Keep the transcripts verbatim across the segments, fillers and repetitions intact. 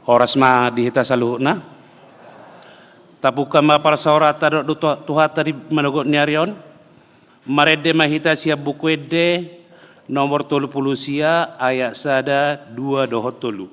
Horas ma di hita saluhutna. Tapungka ma parsaoranta dohot tu-, Tuhanta di manogot ni ari on. Marende ma hita sian Buku Ende nomor tolu pulu sia, ayat sada, dua dohot tolu.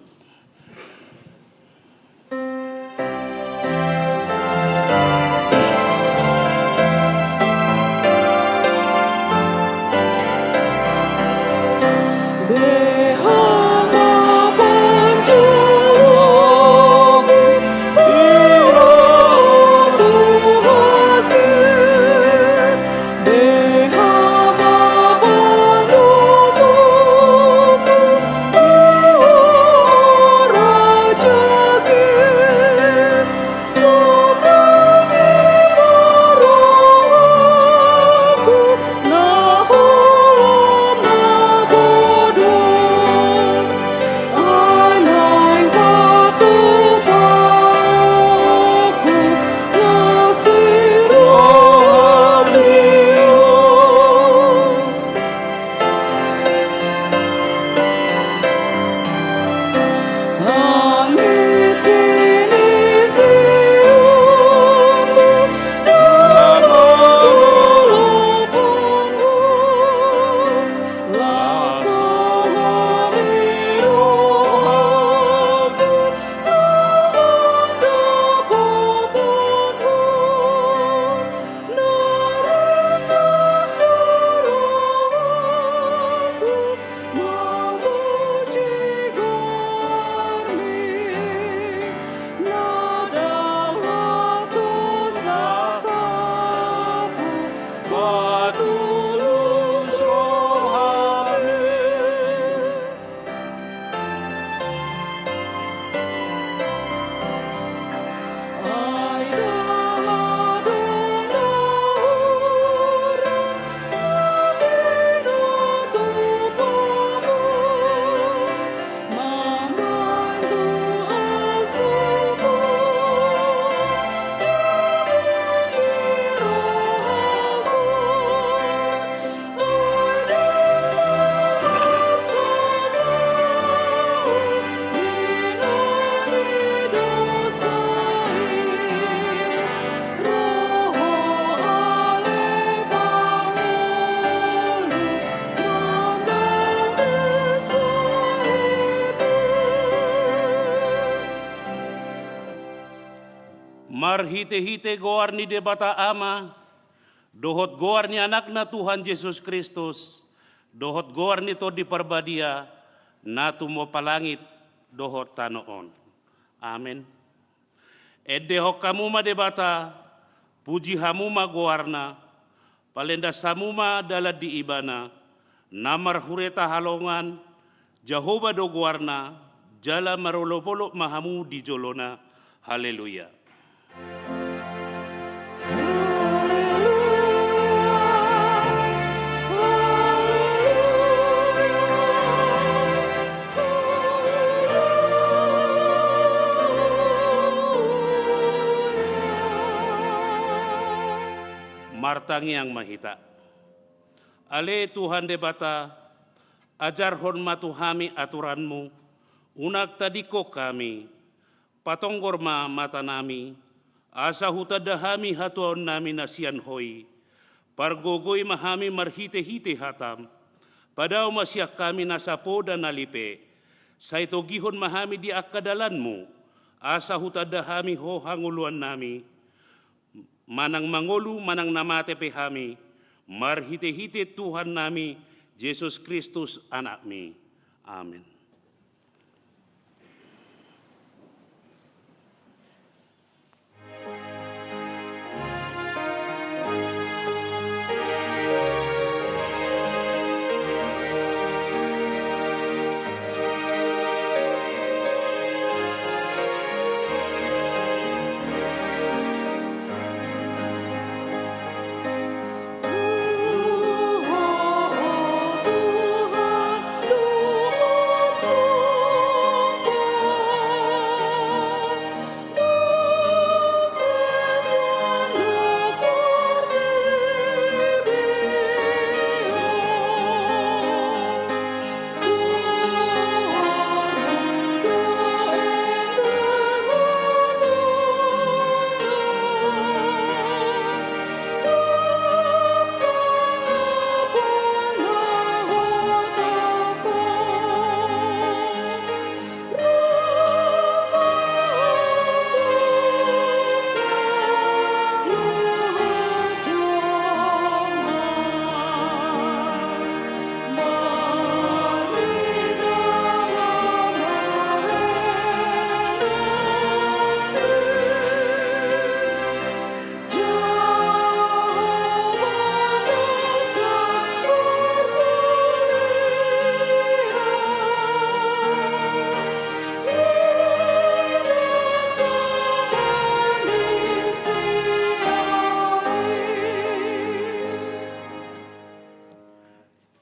Marhitehite goar ni Debata Ama, dohot goar ni Anakna Tuhan Jesus Kristus, dohot goar ni Tondi Parbadia, na tumompa langit dohot tano on. Amen. Endehon hamu ma Debata, puji hamu ma goarna, palendas hamu ma dalan di Ibana, na marhureta halongan, Jahowa do goarna, jala marolopolop ma hamu di jolona. Haleluya. Martangiang ma hita. Ale Tuhan Debata, ajarhon ma tu hami aturanmu, unang tadingkon hami, patonggor ma matanami, asa hutanda hami hatuaonnami na sian Ho i, pargogoi ma hami marhitehite hatam, padao ma sian hami nasa poda na lipe, sai togihon ma hami di angka dalanmu, asa hutanda hami Ho hangoluannami, manang mangolu manang na mate pe hami, marhitehite Tuhannami Jesus Kristus Anakmi. Amen.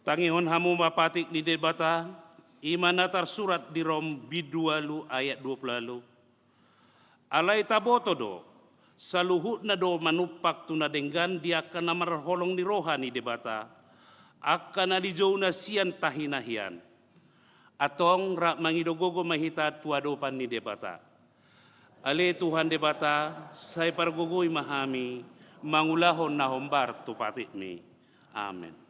Tangihon hamu ma patik ni Debata, i ma na tarsurat di Rom bindu ualu ayat dua pulu ualu. Alai taboto do, saluhutna do manumpak tu na denggan di angka na marholong ni roha ni Debata, angka na nijouna sian tahi na hian. Antong rap mangido gogo ma hita tu adopan ni Debata. Ale Tuhan Debata, sai pargogoi ma hami mangulahon na hombar tu patikmi. Amen.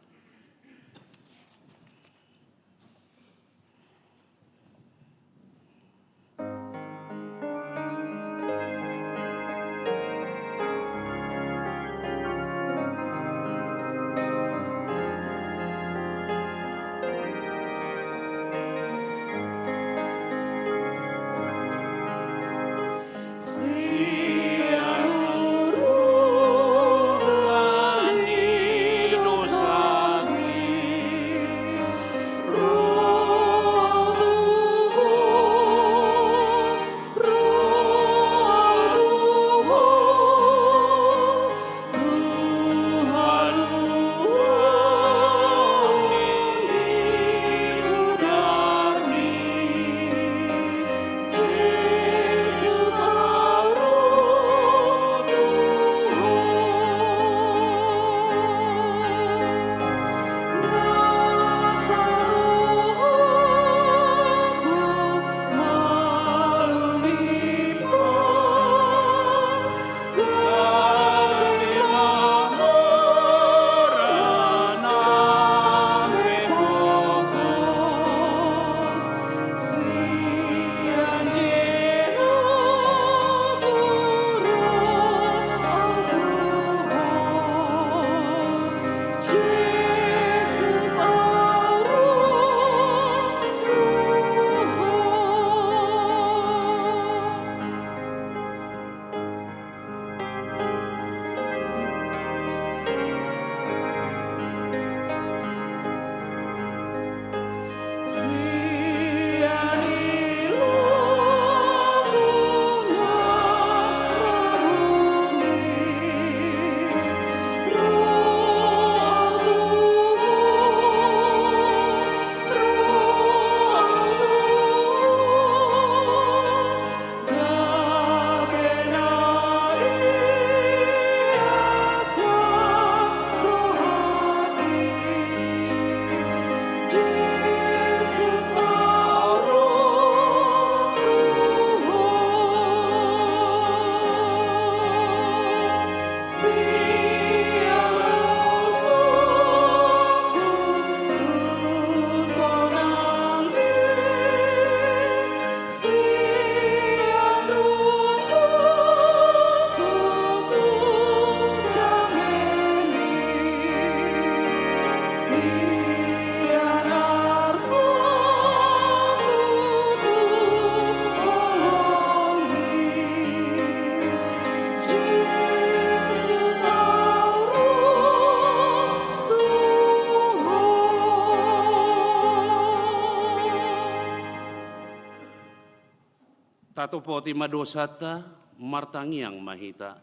Tatopoti ma dosanta, martangiang ma hita.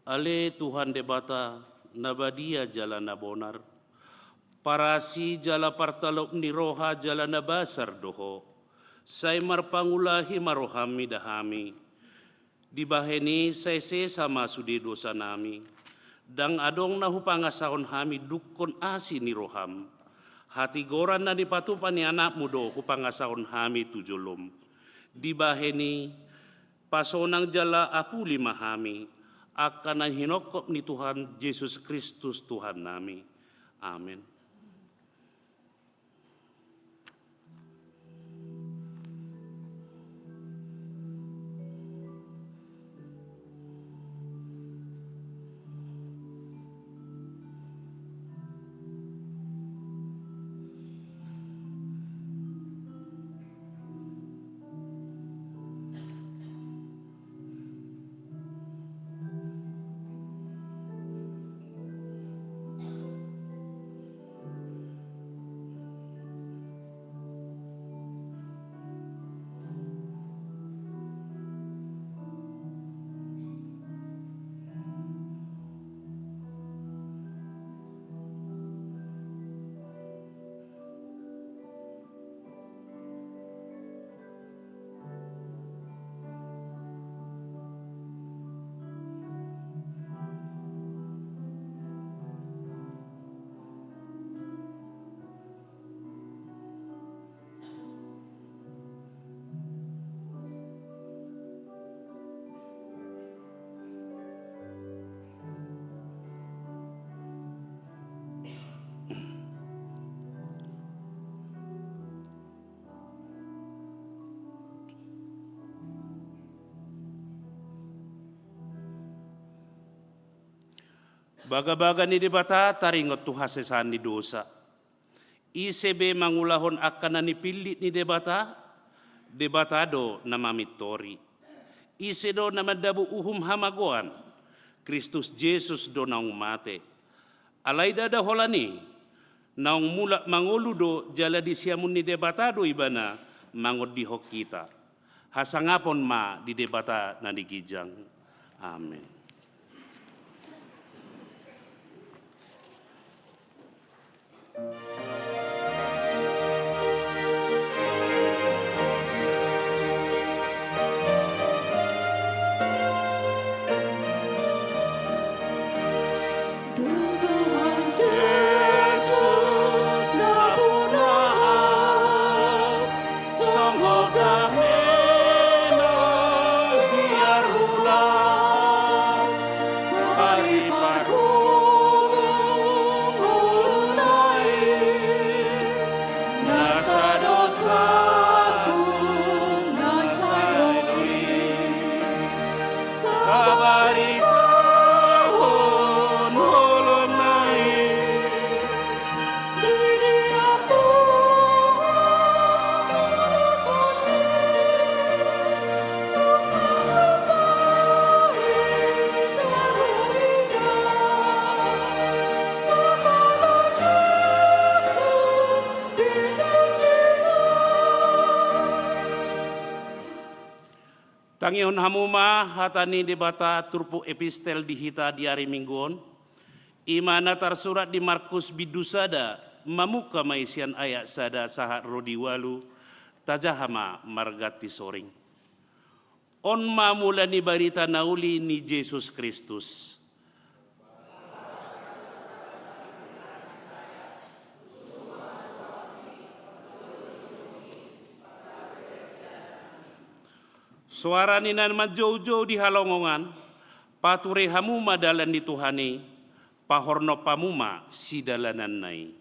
Ale Tuhan Debata, na badia jala na bonar, parasi jala partalop ni roha jala na basar do Ho, sai marpangulahi ma roham mida hami. Dibahen i sai sesa ma sude dosanami. Ndang adong na hupangasahon hami dungkon asi ni roham. Hatigoran na nipatupa ni Anakmu do hupangasahon hami tu jolom. Dibahen i, pasonang jala apuli ma hami, angka na hinongkop ni Tuhan Jesus Kristus Tuhannami. Amen. Bagabaga ni Debata taringot tu hasesaan ni dosa. Ise be mangulahon angka na nipillit ni Debata, Debata do na mamintori. Ise do na mandabu uhum hamagoan, Kristus Jesus do naung mate. Alai ndada holan i, naung mulak mangolu do jala di siamun ni Debata do ibana mangondihon hita. Hasangapon ma di Debata na di ginjang. Amen. Dung Tuhan Jesus nampuna au, songgop damena biar ulang, paripadulung ngoluna i, nasa dosaku nasa i. Pabaritahon holongna i. Tangihon hamu ma hata ni Debata turpuk epistel di hita di ari Minggu on. I ma na tarsurat di Markus bindu sada, mamungka ma i sian ayat sada sahat ro di ualu. Tajaha ma marganti soring. On ma mula ni barita na uli ni Jesus Kristus. Soara ni na manjoujou di halongongan, pature hamu ma dalan ni Tuhan i, pahornop hamu ma sidalananna i.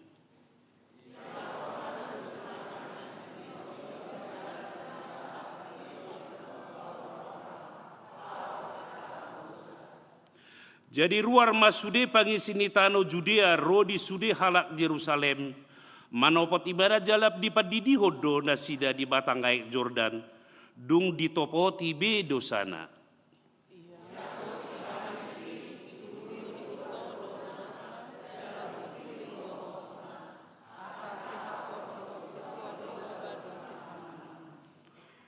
Jadi ruar ma sude pangisi ni tano Judea ro di sude halak Jerusalem, manopot ibana jala dipandidihon do nasida di batang aek Jordan, dung ditopoti be dosana.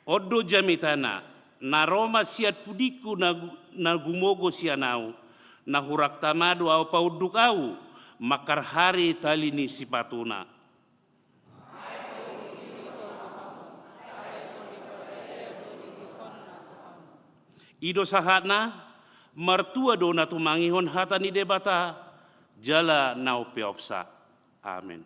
On do jamitana, na ro ma sian pudingku na gu-, na gumogo sian ahu, na hurang tama do ahu paunduk ahu, mangkarhari tali ni sipatuna. I do sahatna, martua do na tumangihon hata ni Debata, jala na umpeopsa. Amen.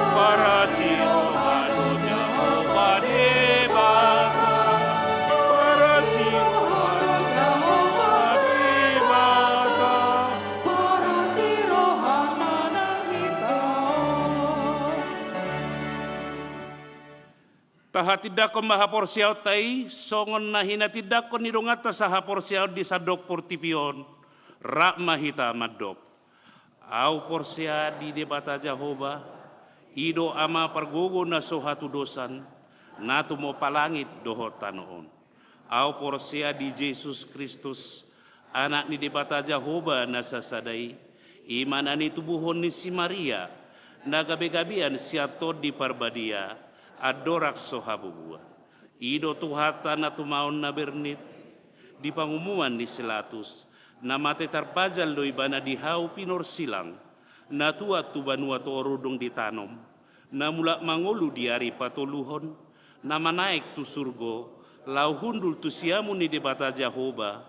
Parasi roha do Jahowa Debata. Parasi roha do Jahowa Debata. Parasi roha manang hita on. Tahatindangkon ma haporseaonta i, songon na hinatindangkon ni donganta sahaporseaon di sandok portibi on, rap ma hita mandok. Ahu porsea di Debata Jahowa, i do Ama pargogo na so hatudosan, na tumompa langit dohot tano on. Ahu porsea di Jesus Kristus, Anak ni Debata Jahowa na sasada i, i ma na nitubuhon ni si Maria, na gabegabean sian Tondi Parbadia, andorang so habubuan. I do Tuhanta na tumaon na bernit di pangumuan ni si Latus, na mate tarpajal do ibana di hau pinorsilang, na tuat tu banua toru dung ditanom, na mulak mangolu di ari patoluhon, na manaek tu surgo, laho hundul tu siamun ni Debata Jahowa,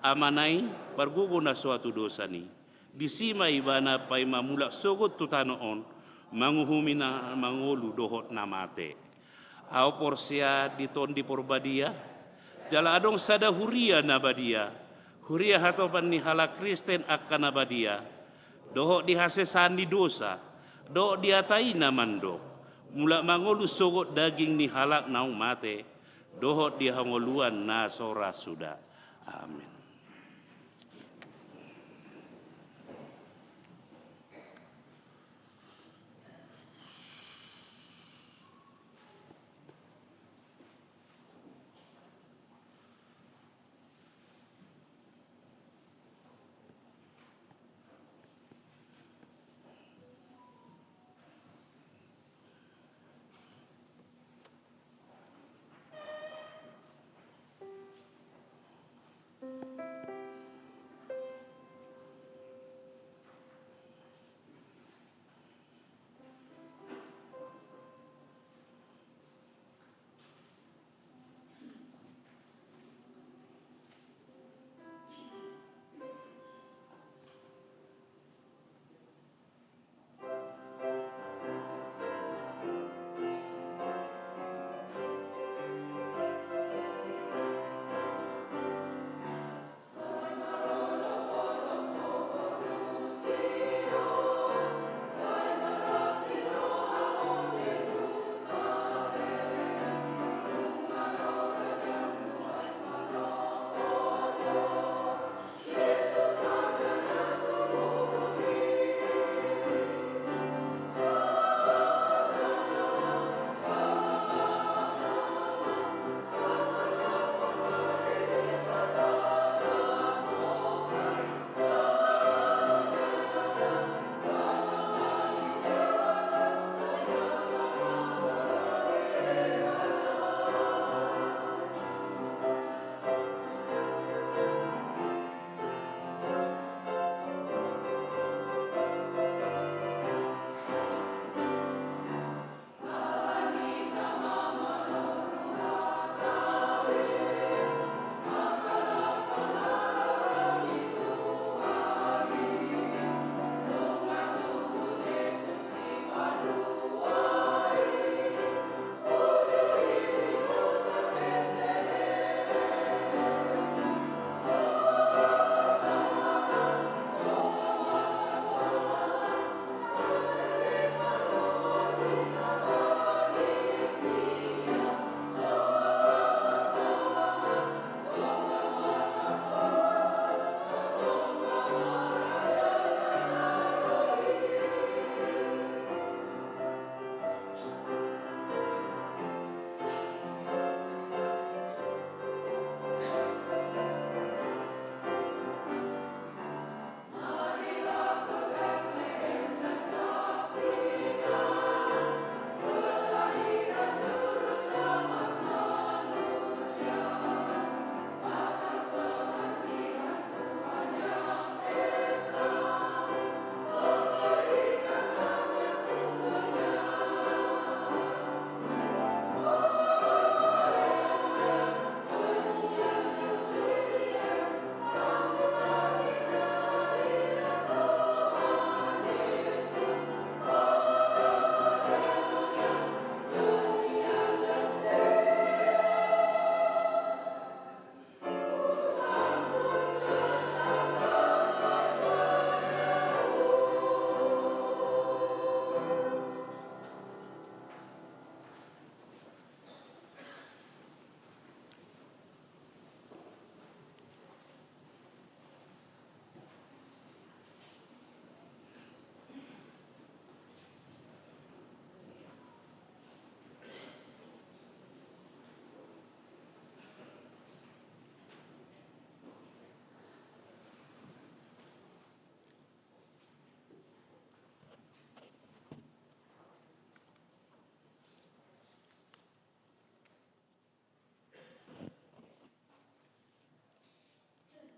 Amana i, pargogo na so hatudosan i. Disi ma ibana paima mulak sogot tu tano on, manguhumi na mangolu dohot na mate. Ahu porsea di Tondi Parbadia, jala adong sada huria na badia, huria hatopan ni halak Kristen angka na badia, dohot di hasesaan ni dosa, dohot di hata i na mandok, mulak mangolu sogot daging ni halak naung mate, dohot di hangoluan na so ra suda. Amen.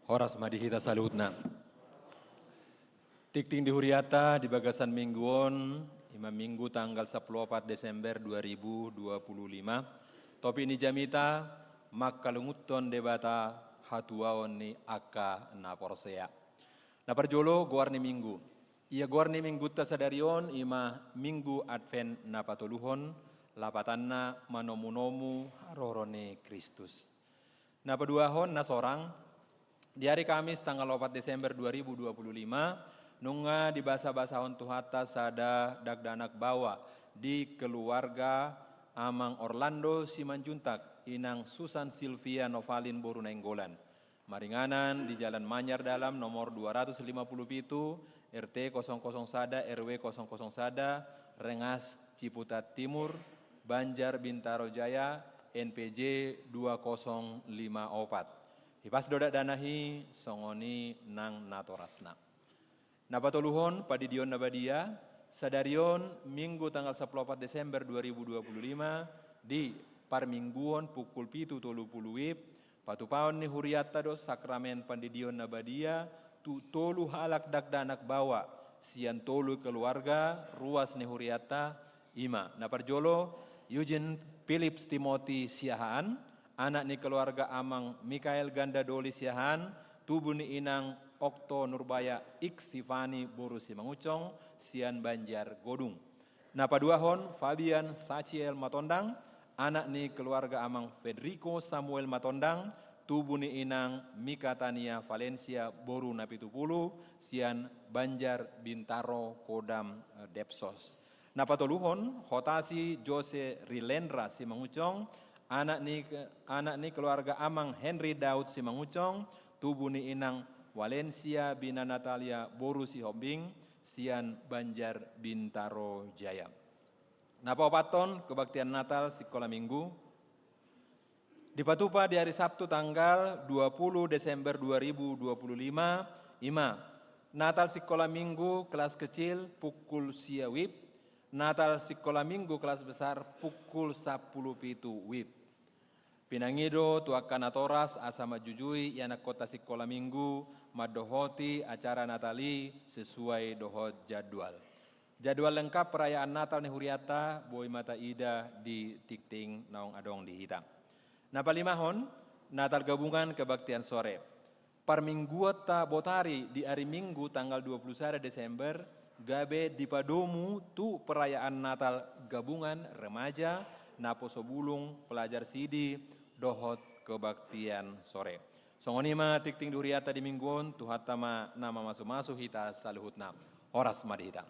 Horas ma di hita saluhutna. Tingting di huriata di bagasan minggu on, ima minggu tanggal sampulu opat Desember dua ribu dua puluh lima, topik ni jamita, mangkalungunhon Debata hatuaon ni angka na porsea. Na parjolo, goar ni minggu. Ia goar ni minggunta sadari on ima Minggu Advent na patoluhon, lapatanna manomunomu haroro ni Kristus. Na paduahon, na sorang, di ari Kamis tanggal opat Desember dua ribu dua puluh lima, nunga dibasabasahon Tuhanta sada dakdanak baoa di keluarga Amang Orlando Simanjuntak, Inang Susan Silvia Novalin boru Nainggolan. Maringanan di Jalan Manyar Dalam nomor dua ratus lima puluh pitu, R T kosong kosong sada, R W kosong kosong sada, Rengas Ciputat Timur, Banjar Bintaro Jaya, N P J dua kosong lima opat. Hipas do dakdanak i, songon i nang natorasna. Na patoluhon, pandidion na badia, sadari on Minggu tanggal sampulu opat Desember dua ribu dua puluh lima, di parmingguon pukul pitu tolu pulu WIB, patupaon ni hurianta do sakramen pandidion na badia tu tolu halak dakdanak baoa sian tolu keluarga ruas ni hurianta, ima, na parjolo, Eugene Philips Timothy Siahaan, anak ni keluarga Amang Mikael Gandadoli Siahaan, tubu ni Inang Okto Nurbaya Iksifani boru Simangunsong, sian Banjar Godung. Na paduahon, Fabian Sachiel Matondang, anak ni keluarga Amang Federico Samuel Matondang, tubu ni Inang Mika Tania Valencia boru Napitupulu, sian Banjar Bintaro, Kodam, eh, Depsos. Na patoluhon, Hotasi Jose Rilendra Simangunsong, anak ni, anak ni keluarga Amang Henry Daud Simangunsong, tubu ni Inang Valencia Bina Natalia boru Sihombing, sian Banjar Bintaro Jaya. Na paopathon, kebaktian Natal sikola minggu. Dipatupa di ari Sabtu tanggal dua pulu Desember dua ribu dua puluh lima, ima, Natal sikola minggu kelas kecil pukul sia WIB, Natal sikola minggu kelas besar pukul sampulu pitu WIB. Pinangido tu angka natoras asa manjujui ianakkonta sikola minggu mandohoti acara Natal i sesuai dohot jadwal. Jadwal lengkap perayaan Natal ni hurianta boi ma taida di tingting naung adong di hita. Na palimahon, Natal gabungan kebaktian sore. Parmingguonta botari di ari Minggu tanggal dua pulu sada Desember, gabe dipadomu tu perayaan Natal gabungan remaja, naposobulung, pelajar sidi, dohot kebaktian sore. Songon i ma tingting di hurianta di minggu on, Tuhanta ma na mamasumasu hita saluhutna. Horas ma di hita.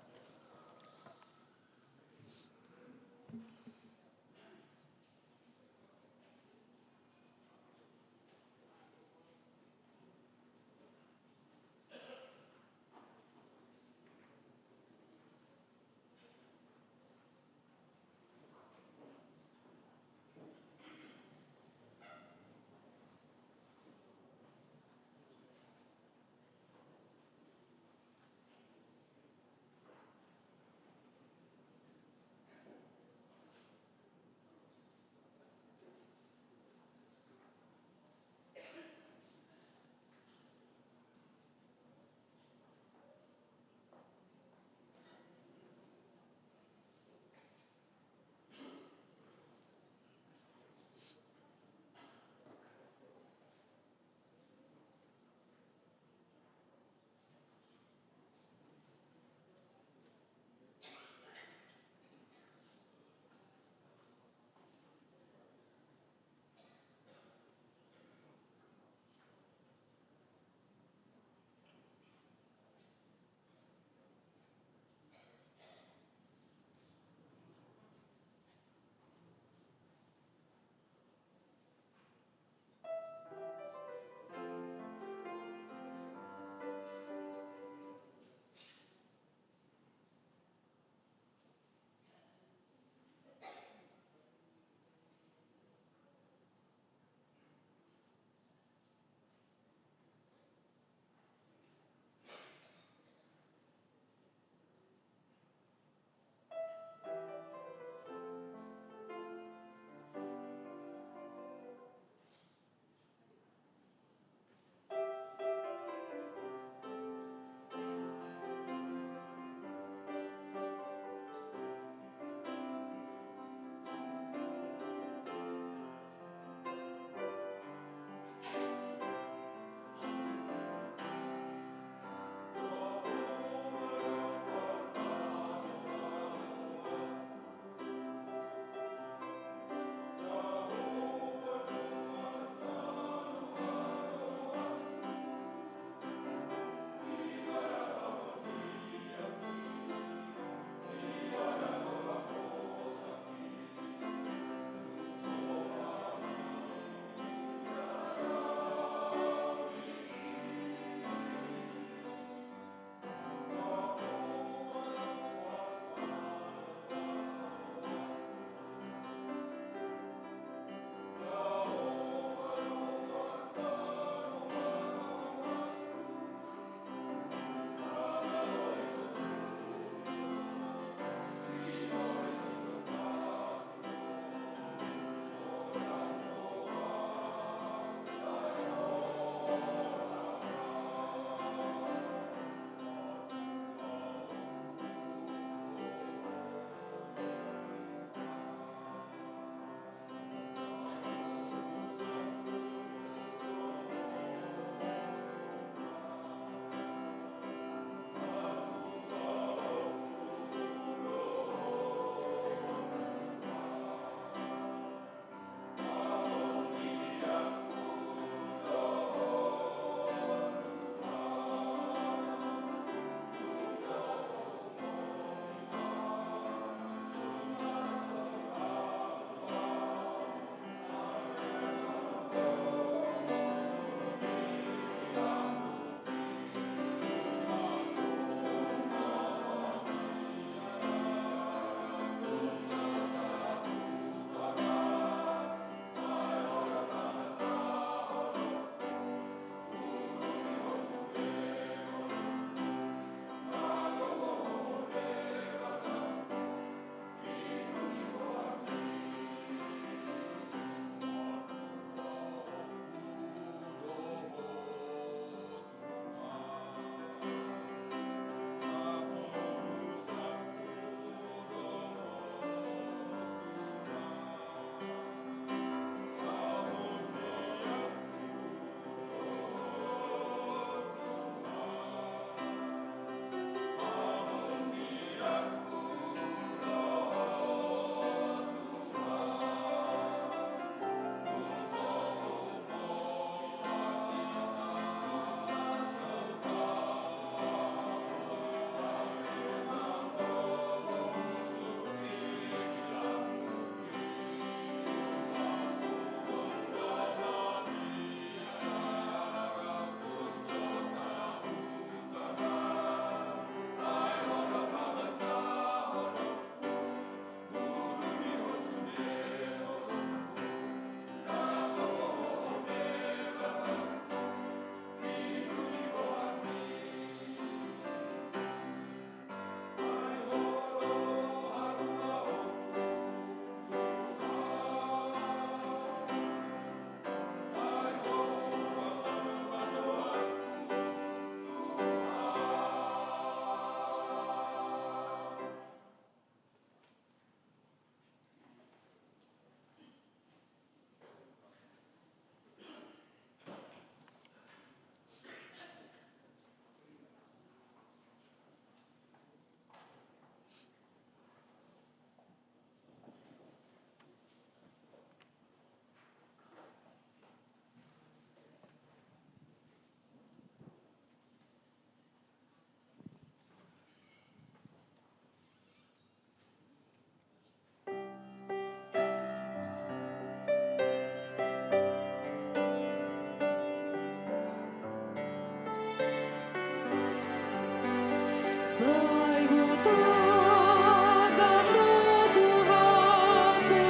Sai hutangihon do Tuhanku,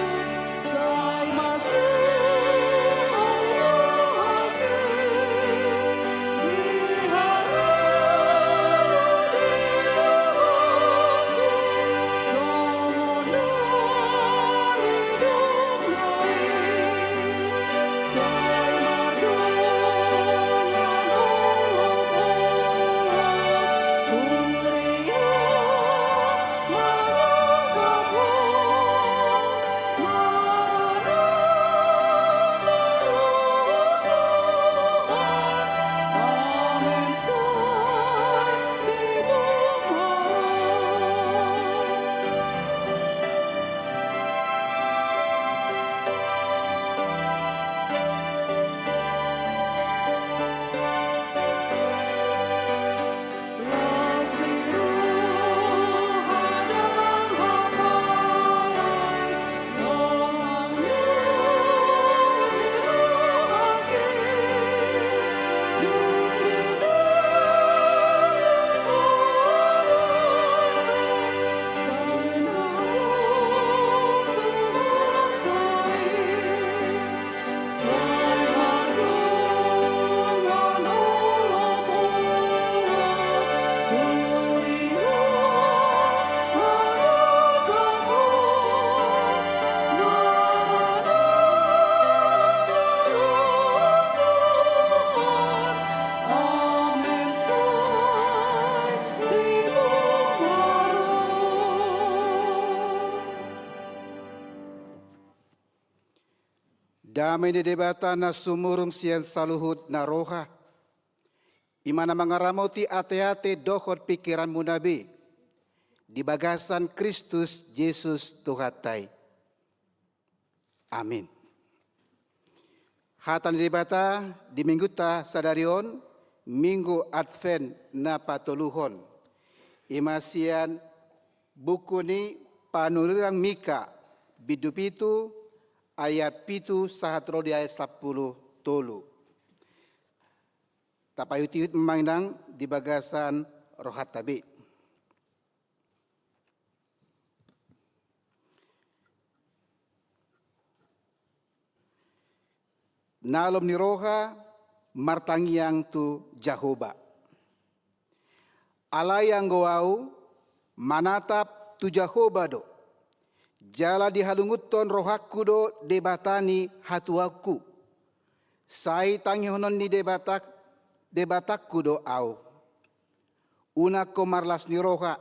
sai masihol ahu di haroro ni Tuhanku, songon na nidokna i. Dame ni Debata na sumurung sian saluhut na roha, i ma na mangaramoti ateate dohot pingkiranmuna be, di bagasan Kristus Jesus Tuhanta i. Amin. Hata ni Debata di minggunta sadari on, Minggu Advent na patoluhon, i ma sian buku ni Panurirang Mika, bindu pitu, ayat pitu sahat ro di ayat sampulu tolu. Tapaihutihut ma inang di bagasan rohanta be. Na lom ni roha martangiang tu Jahowa. Alai anggo ahu manatap tu Jahowa do, jala dihalungunhon rohangku do Debata ni hatuaonku. Sai tangihonon ni Debata, Debatangku do ahu. Unang ho marlas ni roha,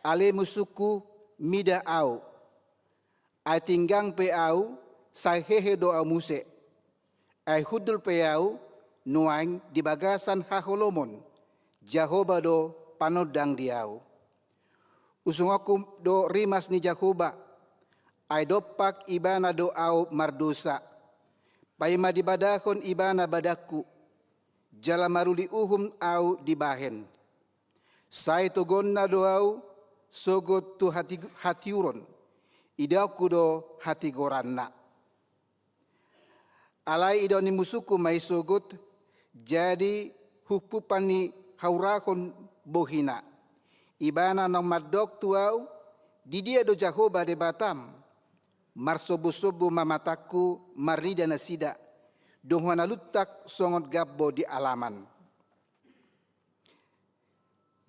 ale musungku, mida ahu. Ai tinggang pe ahu, sai hehe do ahu muse. Ai hundul pe ahu, nuaeng di bagasan haholomon, Jahowa do panondang di ahu. Usungku do rimas ni Jahowa, ai dompak Ibana do ahu mardosa. Paima dibadahon Ibana badangku, jala maruli uhum ahu dibahen. Sai togonna do ahu sogot tu hati-, hatiuron, idaonku do hatigoranna. Alai idaon ni musungku ma i sogot, jadi humpumpan ni haurahon bohina. Ibana naung mandok tu ahu, di dia do Jahowa Debatam? Marsombusombu ma matangku marnida nasida, dung hona luntak songon gambo di alaman.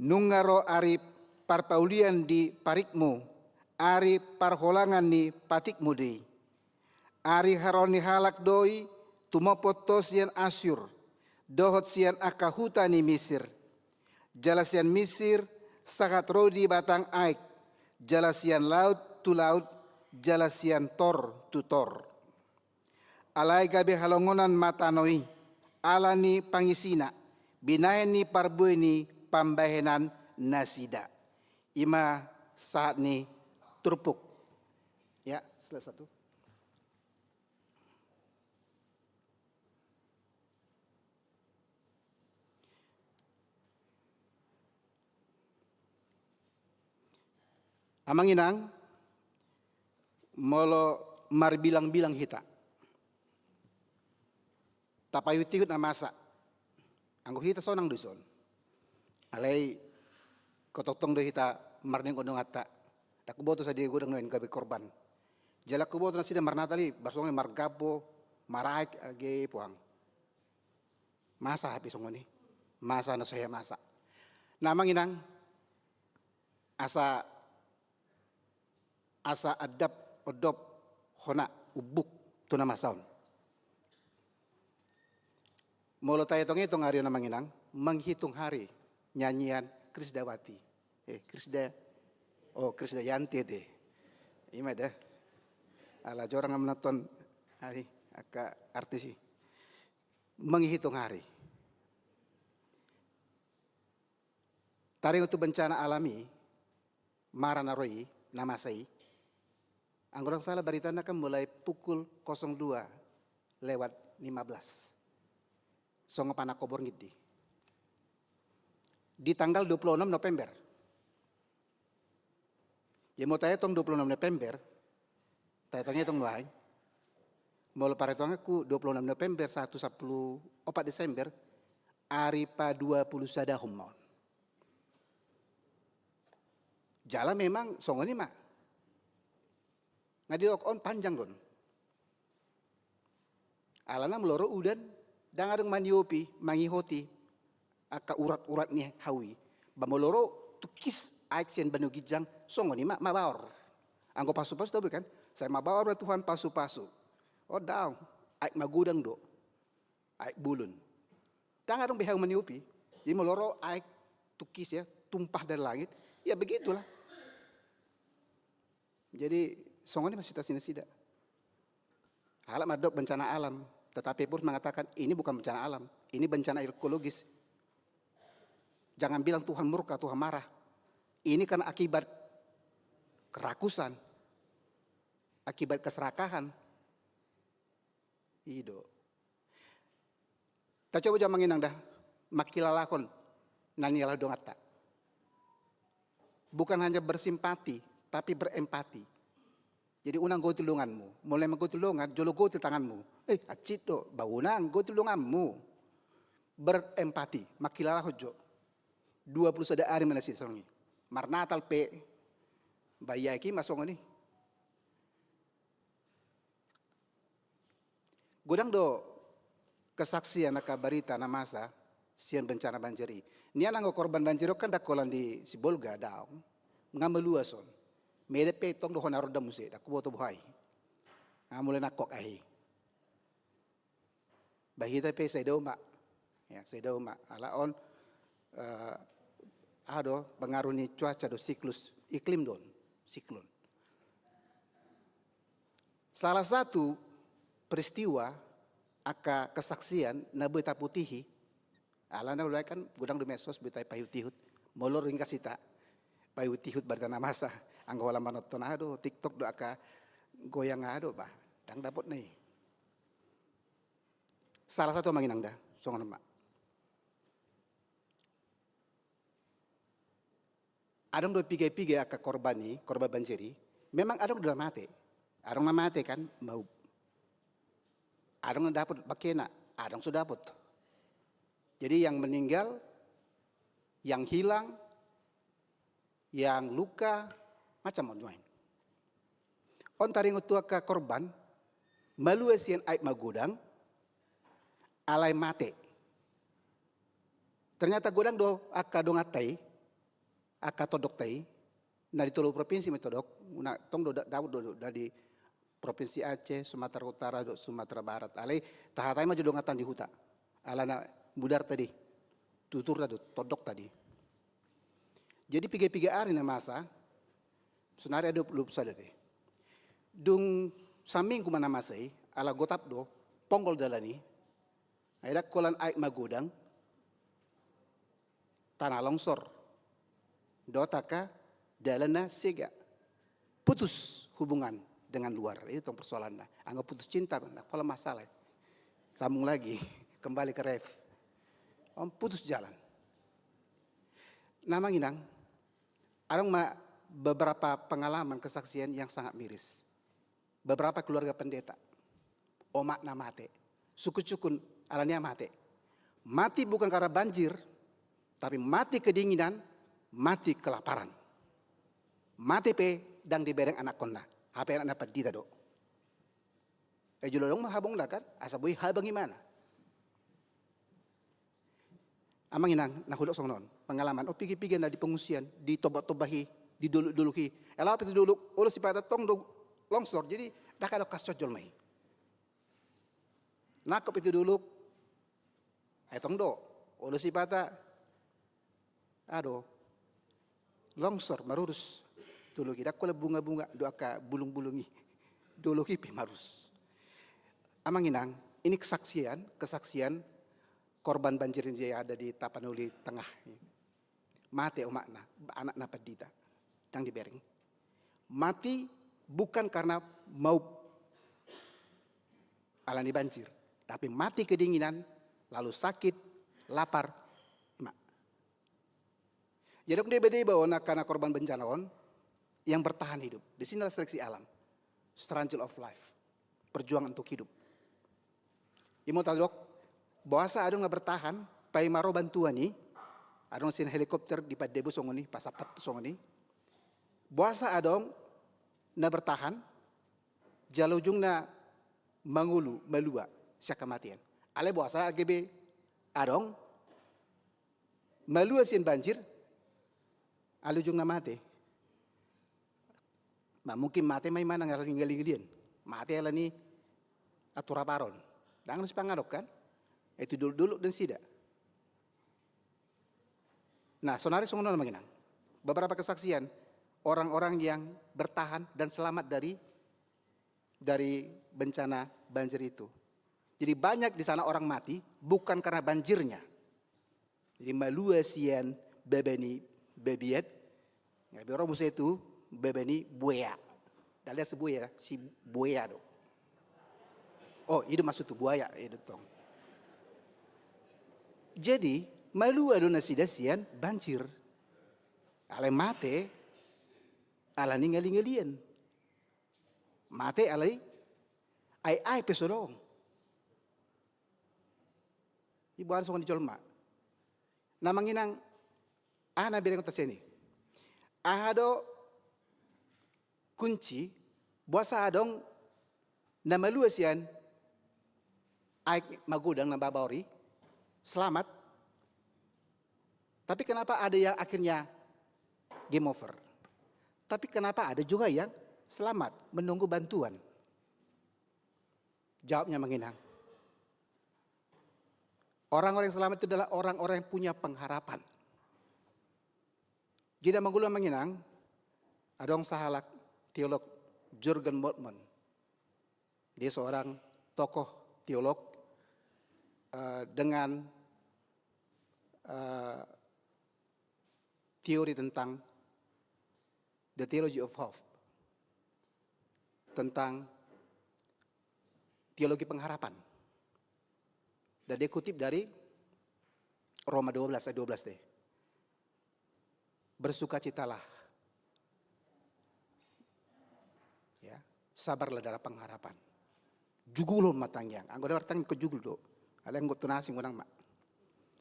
Nunga ro ari parpaulian di parikmu, ari parholangan ni patikmu do i. Ari haroro ni halak do i tumophot ho sian Assur, dohot sian angka huta ni Misir. Jala sian Misir sahat ro di batang aek, jala sian laut tu laut, jala sian tor tu tor. Alai gabe halongonan ma tano i, ala ni pangisina, binahen ni parbue ni pambahenan nasida. I ma sahat ni turpuk. Ya, salah satu. Amang inang, molo marbilang-bilang hita, tapaihut-ihut na masa. Anggo hita sonang do dison. Alai Ingkon tongtong do hita marningkondonganta. Ndang huboto sadia godang nuaeng gabe korban. Jala huboto nasida marnatal i, barsongon i margampo, maraek, age puang. Masa hape songon i. Masa na so hea masa. Amang inang, asa asa andap, ondop, hona, umbuk tu na masa on. Molo taetong-etong ari on amang inang, menghitung hari, nyanyian Krisdawati. Eh, Krisda, oh, Krisdayanti ate. Ima da. Ala jorang am nonton ari angka artis i. Menghitung hari. Taringot tu bencana alam i, mara na ro i, na masa i. Anggo ndang salah baritana kan mulai pukul kosong dua lewat lima belas. Songon panangko borngin di. Di tanggal dua puluh enam November. Jadi molo taetong dua puluh enam November, taetong-etong do ai. Molo parhitunganku dua puluh enam November sahat tu sampulu opat Desember, ari pa dua puluh sada homa on. Jala memang songon i ma. Nga didok on panjang do on. Alana molo ro udan, ndang adong maniopi, mangihoti angka urat-urat ni hau i. Ba molo ro tungkis aek sian banua ginjang, songon i ma mabaor. Anggo pasu-pasu tabo kan, sai mabaor ma Tuhan pasu-pasu. O daong, aek magodang do. Aek bulun. Ndang adong be hau maniopi. Jadi molo ro aek tungkis ya, tumpah dari langit, ya begitulah. Jadi songon i ma situasi nasida. Halak mandok bencana alam, tetapi pun mengatakan ini bukan bencana alam, ini bencana ekologis. Jangan bilang Tuhan murka, Tuhan marah. Ini karena akibat kerakusan, akibat keserakahan. I do. Tacoba jo amang inang da, mangkilalahon na nilaho donganta. Bukan hanya bersimpati, tapi berempati. Jadi unang gotil donganmu. Molo emang gotil dongan, jolo gotil tanganmu. Eh, hansit do, ba unang gotil donganmu. Berempati, mangkilalahon jo. Dua puluh sada ari ma nasida songon i. Marnatal pe, ba i aek i ma songon i. Godang do kesaksian angka barita na masa sian bencana banjir i. Nian anggo korban banjir on kan ndang holan di Sibolga, daong. Nga maluas on. Medan pe tong do hona ronda muse, ndang huboto boha i. Nga mulai nangkok ahi. Ba hita pe sai dao ma. Ya, sai dao ma. Ala on, eh, aha do, pengaruh ni cuaca do, siklus, iklim do on, siklon. Salah satu peristiwa angka kesaksian na boi taputihi, alana ulaon kan godang do medsos boi tapaihut-ihut, molo ringkas hita, paihut-ihut barita na masa, anggo holan manonton aha do, TikTok do angka goyang aha do, bah, ndang dapot na i. Salah satu amang inang da, songon on ma. Adong do piga-piga angka korban i, korban banjir i, memang adong do na mate. Adong na mate kan, maup. Adong na dapot bangkena, adong so dapot. Jadi yang meninggal, yang hilang, yang luka, macam on nuaeng. On taringot tu angka korban, malua sian aek magodang, alai mate. Ternyata godang do angka donganta i, angka tondokta i, na di tolu provinsi ma i tondok, na tong do da-, dapot do, do, dari Provinsi Aceh, Sumatera Utara, dohot Sumatera Barat. Alai tahatai ma jo donganta di huta. Alana mudarta do i. Tuturna do, tondokta do i. Jadi piga-piga ari na masa, sonari adong dua puluh sada te. Dung saminggu ma na masa i, ala gotap do, ponggol dalan i. Ai ndang holan aek magodang, tanah longsor. Dohot angka dalan na sega. Putus hubungan dengan luar. Itu tong persoalanna. Anggo putus cinta, ndang holan masalah. Sambung lagi, kembali ke ref. On putus jalan. Amang inang, adong ma beberapa pengalaman kesaksian yang sangat miris. Beberapa keluarga pendeta, omakna mate. Sungkun-sungkun alani aha mate. Mati bukan karena banjir, tapi mati kedinginan, Mati kelaparan. Mate pe ndang dibereng anakkonna, hape anakna pandita do. E, jolo adong ma habongna kan, asa boi habang imana. Amang inang, na hudok songon on pengalaman, o, piga-piga na di pengungsian, di tombak-tombak i, di dolok-dolok i. E, laho pe tu dolok, olo sipata tong do longsor, jadi ndang adong kas cocol ma i. Nangkok pe tu dolok, ai tong do, olo sipata, ado, longsor, marurus. Dolok i ndang holan bunga-bunga dohot angka bulung-bulung i. Dolok i pe marurus. Amang inang, ini kesaksian, kesaksian korban banjir yang ada di Tapanuli Tengah. Mate omakna, anakna pandita. Ndang dibereng. Mati bukan karena maup alani banjir, tapi mati kedinginan, lalu sakit, lapar, ima. Jadi adong deba-deba on angka na korban bencana on yang bertahan hidup. Di sinilah seleksi alam. Struggle of life. Perjuangan untuk hidup. Ima tadok, boasa adong na bertahan, paima ro bantuan i, adong sian helikopter dipandebo songon i, pasapat songon i. Boasa adong na bertahan, jala ujungna mangolu, malua sian hamatean. Alai boasa gabe adong malua sian banjir, alai ujungna mate. Ma mungkin mate ma imana alani ngali-ngalian. Mate alani atur aparon. Ndang na sipangadok kan? E, tu dolok-dolok do nasida. Nah, sonari songon on amang inang. Beberapa kesaksian orang-orang yang bertahan dan selamat dari, dari bencana banjir itu. Jadi banyak di sana orang mati bukan karena banjirnya. Jadi malua sian baba ni babiat, gabe ro muse tu baba ni buaya. Ndang lean si buaya, si buaya do. O, i do maksud tu buaya, i do tong. Jadi malua do nasida sian banjir. Alai mate alani ngali-ngalian. Mate alai aek-aek pe so adong. Iboan songon i jolma. Na amang inang, aha na bereng on sian i? Aha do kunci boasa adong na malua sian aek magodang na babaor i, selamat? Tapi kenapa ada yang akhirnya game over? Tapi kenapa ada juga yang selamat menunggu bantuan? Jawabnya amang inang. Orang-orang yang selamat itu adalah orang-orang yang punya pengharapan. Jadi amang ulu amang inang, adong sahalak teolog Jurgen Moltmann. Dia seorang tokoh teolog, eh, dengan, eh, teori tentang the theology of hope, tentang teologi pengharapan. Dan dia kutip dari Roma dua belas ayat dua belas deh. Bersukacitalah. Ya, sabarlah dalam pengharapan. Jugulhon ma tangiang. Anggo na martangiang ingkon jugul do. Alai anggo tu na asing unang ma.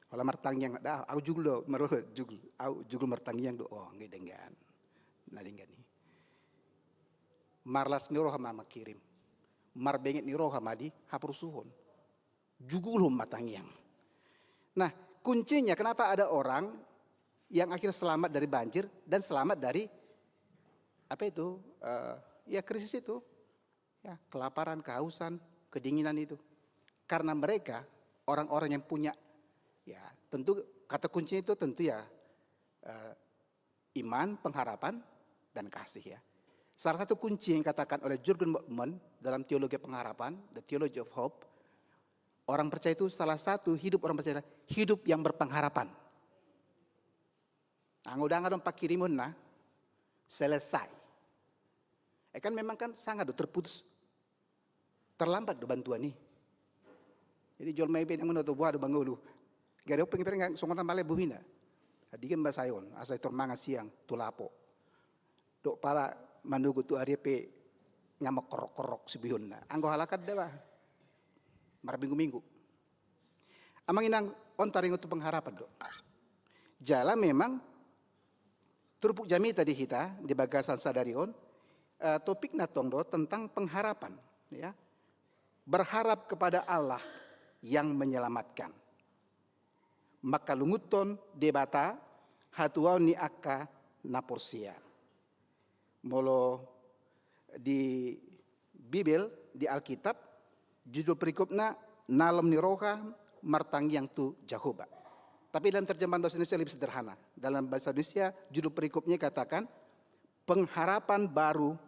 Holan martangiang, da, au jugul do, martangiang jugul. Au jugul martangiang do. O, anggo i denggan. Na denggan i. Marlas ni roha ma mangkirim. Marbenget ni roha ma di haporsuhon. Jugulhon ma tangiang. Nah, kuncinya kenapa ada orang yang akhirnya selamat dari banjir dan selamat dari, apa itu, eh, ya, krisis itu, ya, kelaparan, kehausan, kedinginan itu. Karena mereka orang-orang yang punya, ya, tentu kata kuncinya itu tentu ya, eh, iman, pengharapan, dan kasih, ya. Salah satu kunci yang dikatakan oleh Jurgen Moltmann dalam teologi pengharapan, The Theology of Hope, orang percaya itu, salah satu hidup orang percaya adalah hidup yang berpengharapan. Anggo ndang adong pangkirimonna, selesai. Eh, kan memang kan sangat do terputus. Terlambat do bantuan i. Jadi jolma i pe ndang manoto boha do mangolu. Gari ope ngepe nggak songon na male buhina. Adigan ba sai on, asa i tor mangan siang tu lapo. Dok pala manogot tu ari pe ngamok korok-korok sibuhionna. Anggo halak da bah. Marminggu-minggu. Amang inang, on taringot tu pengharapan do. Jala memang Turpuk jamita di hita di bagasan sadari on, eh, topikna tong do tentang pengharapan, ya. Berharap kepada Allah yang menyelamatkan. Mangkalungunhon Debata hatuaon ni angka na porsea. Molo di Bibel, di Alkitab, judul perikopna Nalom ni Roha Martangiang tu Jahowa. Tapi dalam terjemahan bahasa Indonesia lebih sederhana. Dalam bahasa Indonesia, judul perikopnya katakan, pengharapan baru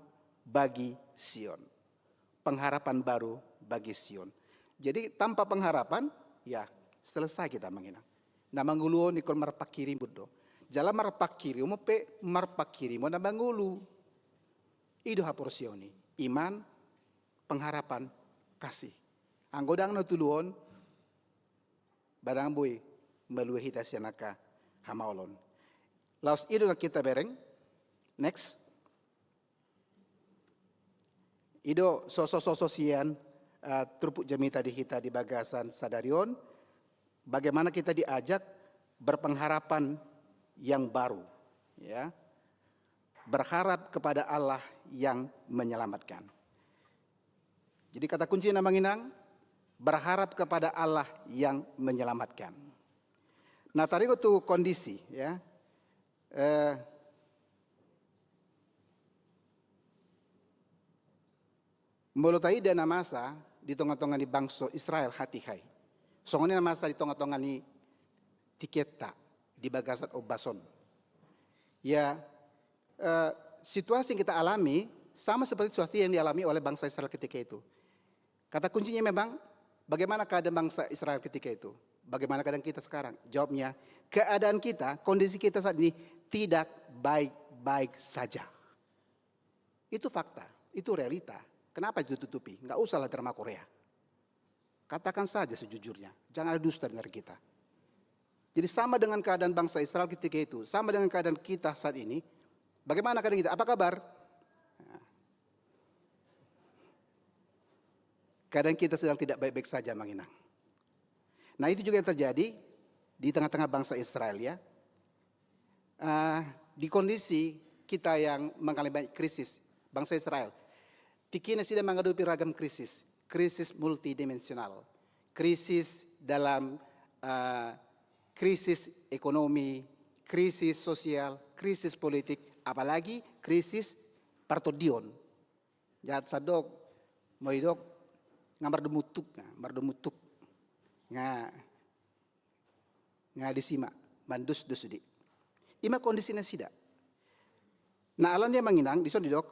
bagi Sion. Pengharapan baru bagi Sion. Jadi tanpa pengharapan, ya selesai kita, Amang Inang. Na mangolu on ingkon marpanghirimon do. Jala marpanghirimon pe, marpanghirimon na mangolu. I do haporseaon i, iman, pengharapan, kasih. Anggo ndang na tolu on, ba ndang boi malua hita sian angka hamaolon. Laos i do na hita bereng. Next. I do sosososo sian, eh, turpuk jamita di hita di bagasan sadari on. Bagaimana kita diajak berpengharapan yang baru, ya. Berharap kepada Allah yang menyelamatkan. Jadi kata kuncinya, Amang Inang, berharap kepada Allah yang menyelamatkan. Nah, taringot tu kondisi, ya. Eh, molo taida na masa di tongatonga ni bangso Israel hatiha i, songon i na masa di tongatonga ni tingkita di bagasan ombas on. Ya, eh, situasi yang kita alami sama seperti situasi yang dialami oleh bangsa Israel ketika itu. Kata kuncinya memang, bagaimana keadaan bangsa Israel ketika itu? Bagaimana keadaan kita sekarang? Jawabnya, keadaan kita, kondisi kita saat ini tidak baik-baik saja. Itu fakta, itu realita. Kenapa ditutupi? Nggak usahlah drama Korea. Katakan saja sejujurnya, jangan ada dusta di antara kita. Jadi sama dengan keadaan bangsa Israel ketika itu, sama dengan keadaan kita saat ini. Bagaimana keadaan kita? Apa kabar? Nah, keadaan kita sedang tidak baik-baik saja, Amang Inang. Nah, itu juga yang terjadi di tengah-tengah bangsa Israel, ya. Eh, di kondisi kita yang mengalami banyak krisis, bangsa Israel, tingki nasida mangadopi ragam krisis, krisis multidimensional, krisis dalam, eh, krisis ekonomi, krisis sosial, krisis politik, apalagi krisis partondion. Jahat sadok, mau didok, nga mardomu tuk, nga mardomu tuk. Nga, nga disi ma mandosdos sude. I ma kondisi nasida. Nah, alani i, Amang Inang, dison didok,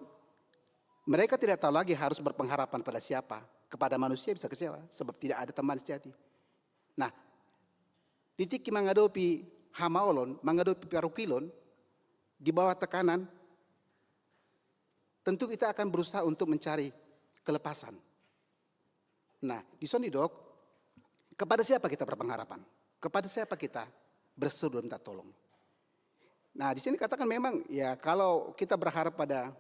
mereka tidak tahu lagi harus berpengharapan pada siapa, kepada manusia bisa kecewa, sebab tidak ada teman sejati. Nah, di tingki mangadopi hamaolon, mangadopi parungkilon, di bawah tekanan, tentu kita akan berusaha untuk mencari kelepasan. Nah, dison didok, kepada siapa kita berpengharapan? Kepada siapa kita berseru dan minta tolong? Nah, di sini katakan memang, ya, kalau kita berharap pada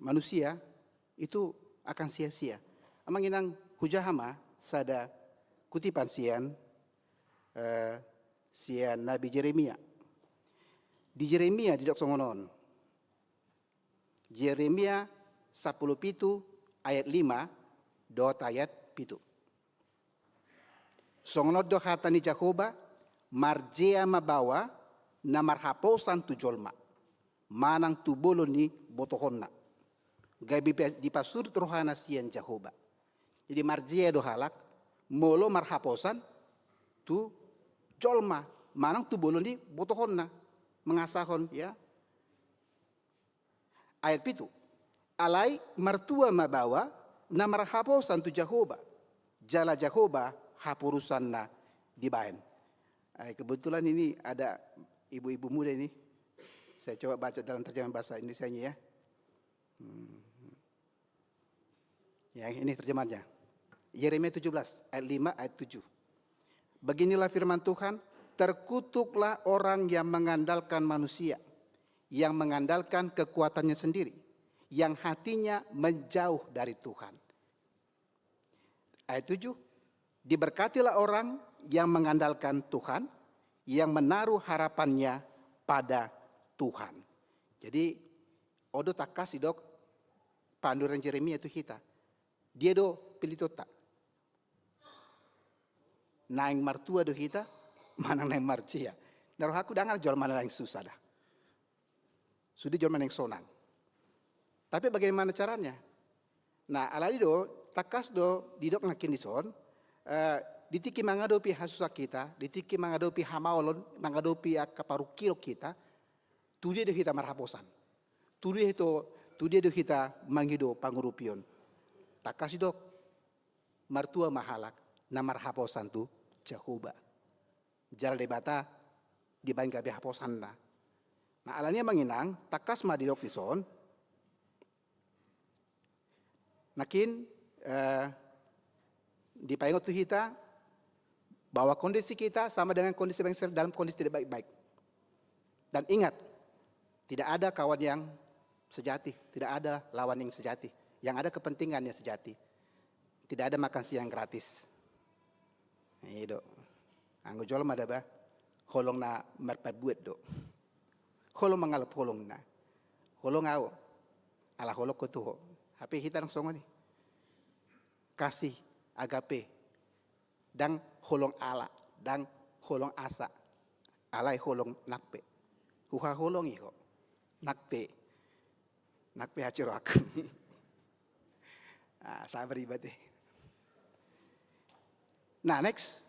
manusia, itu akan sia-sia. Amang Inang, hujaha ma sada kutipan sian, eh, sian Nabi Jeremia. Di Jeremia didok songon on. Jeremia sampulu pitu ayat lima dohot ayat pitu. Songon on do hata ni Jahowa, marjea ma baoa na marhaposan tu jolma, manang tu bolon ni botohonna, gabe dipa-, dipasudut rohana sian Jahowa. Jadi marjea do halak, molo marhaposan tu jolma, manang tu bolon ni botohonna, mangasahon, ya. Ayat pitu. Alai martua ma baoa na marhaposan tu Jahowa, jala Jahowa haporusanna dibaen. Eh, kebetulan ini ada ibu-ibu muda ini. Saya coba baca dalam terjemahan bahasa Indonesianya, ya. Hmm. Ya, ini terjemahannya. Yeremia tujuh belas ayat lima, ayat tujuh. Beginilah firman Tuhan, "Terkutuklah orang yang mengandalkan manusia, yang mengandalkan kekuatannya sendiri, yang hatinya menjauh dari Tuhan." Ayat tujuh, "Diberkatilah orang yang mengandalkan Tuhan, yang menaruh harapannya pada Tuhan." Jadi on do tangkas didok panduran Jeremia tu hita. Dia do pilitonta. Naeng martua do hita manang naeng marjea? Na rohangku ndang jolma na naeng susa da. Sude jolma naeng sonang. Tapi bagaimana caranya? Nah, alani do tangkas do didok nangkin dison, eh, di tingki mangadopi hasusaan hita, di tingki mangadopi hamaolon, mangadopi angka parungkilon hita, tu dia do hita marhaposan? Tu dia do, tu dia do hita mangido pangurupion? Tangkas didok, martua ma halak na marhaposan tu Jahowa. Jala Debata dibaen gabe haposanna. Nah, alani i amang inang, tangkas ma didok dison. Nangkin, eh, dipaingot tu hita bahwa kondisi kita sama dengan kondisi bangsa Israel dalam kondisi tidak baik-baik. Dan ingat, tidak ada kawan yang sejati, tidak ada lawan yang sejati. Yang ada kepentingan yang sejati. Tidak ada makan siang gratis. I do. Anggo jolma da ba, holong na marpabuat do. Holong mangalap holongna. Holong ahu, ala holongku tu ho. Hape hita ndang songon i. Kasih, agape. Ndang holong ala, ndang holong asa. Alai holong nang pe. Huhaholongi ho. Nang pe. Nang pe haci rohangku. Ah, sabar iba te. Nah, next.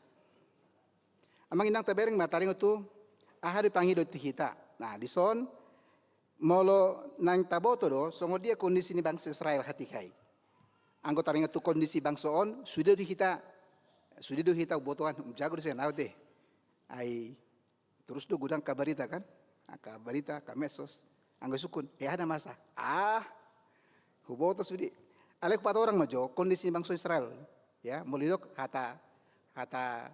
Amang inang, tabereng ma taringot tu aha do pangidoan tu hita. Nah, dison molo naeng taboto do songon dia kondisi ni bangso Israel hatiha i. Anggo taringot tu kondisi bangso on, sude do hita, sude do hita umboto an, um jago do sian ahu te. Ai Terus do godang angka barita kan, angka barita, angka medsos. Anggo sungkun, eh, aha na masa? Ah, huboto sude. Alai hupatorang ma jo kondisi ni bangso Israel. Ya, molo didok hata, hata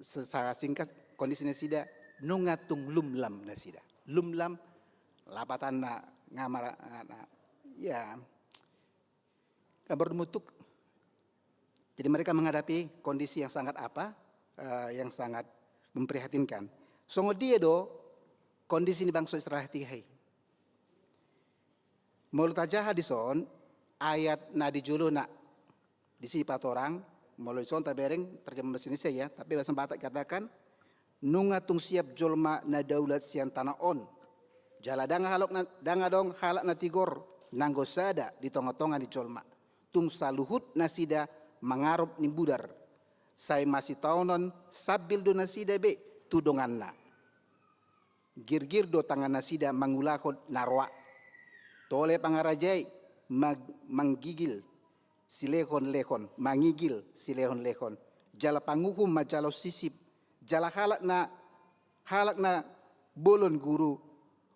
se-, secara singkat, kondisi nasida nunga tung lumlam nasida. Lumlam lapatanna nga mara-, na, ya, gambar dumutuk. Jadi mereka menghadapi kondisi yang sangat apa, eh, yang sangat memprihatinkan. Songon dia do kondisi ni bangso Israel hatiha i. Molo tajaha dison ayat na di jolona, disi dipatorang, molo dison tabereng terjemahan bahasa Indonesia ya, tapi bahasa Batak katakan, nunga tung siap jolma na daulat sian tano on. Jala ndang halak na, ndang adong halak na tigor, nanggo sada di tongatonga ni jolma. Tung saluhut nasida mangarop ni budar. Sai masitaonon sambil do nasida be tu donganna. Girgir do tangan nasida mangulahon na roa. Tole pangarajai mag-, manggigil silehonlehon, mangigil silehonlehon. Jala panguhum manjalo sisip. Jala halak na, halak na bolon guru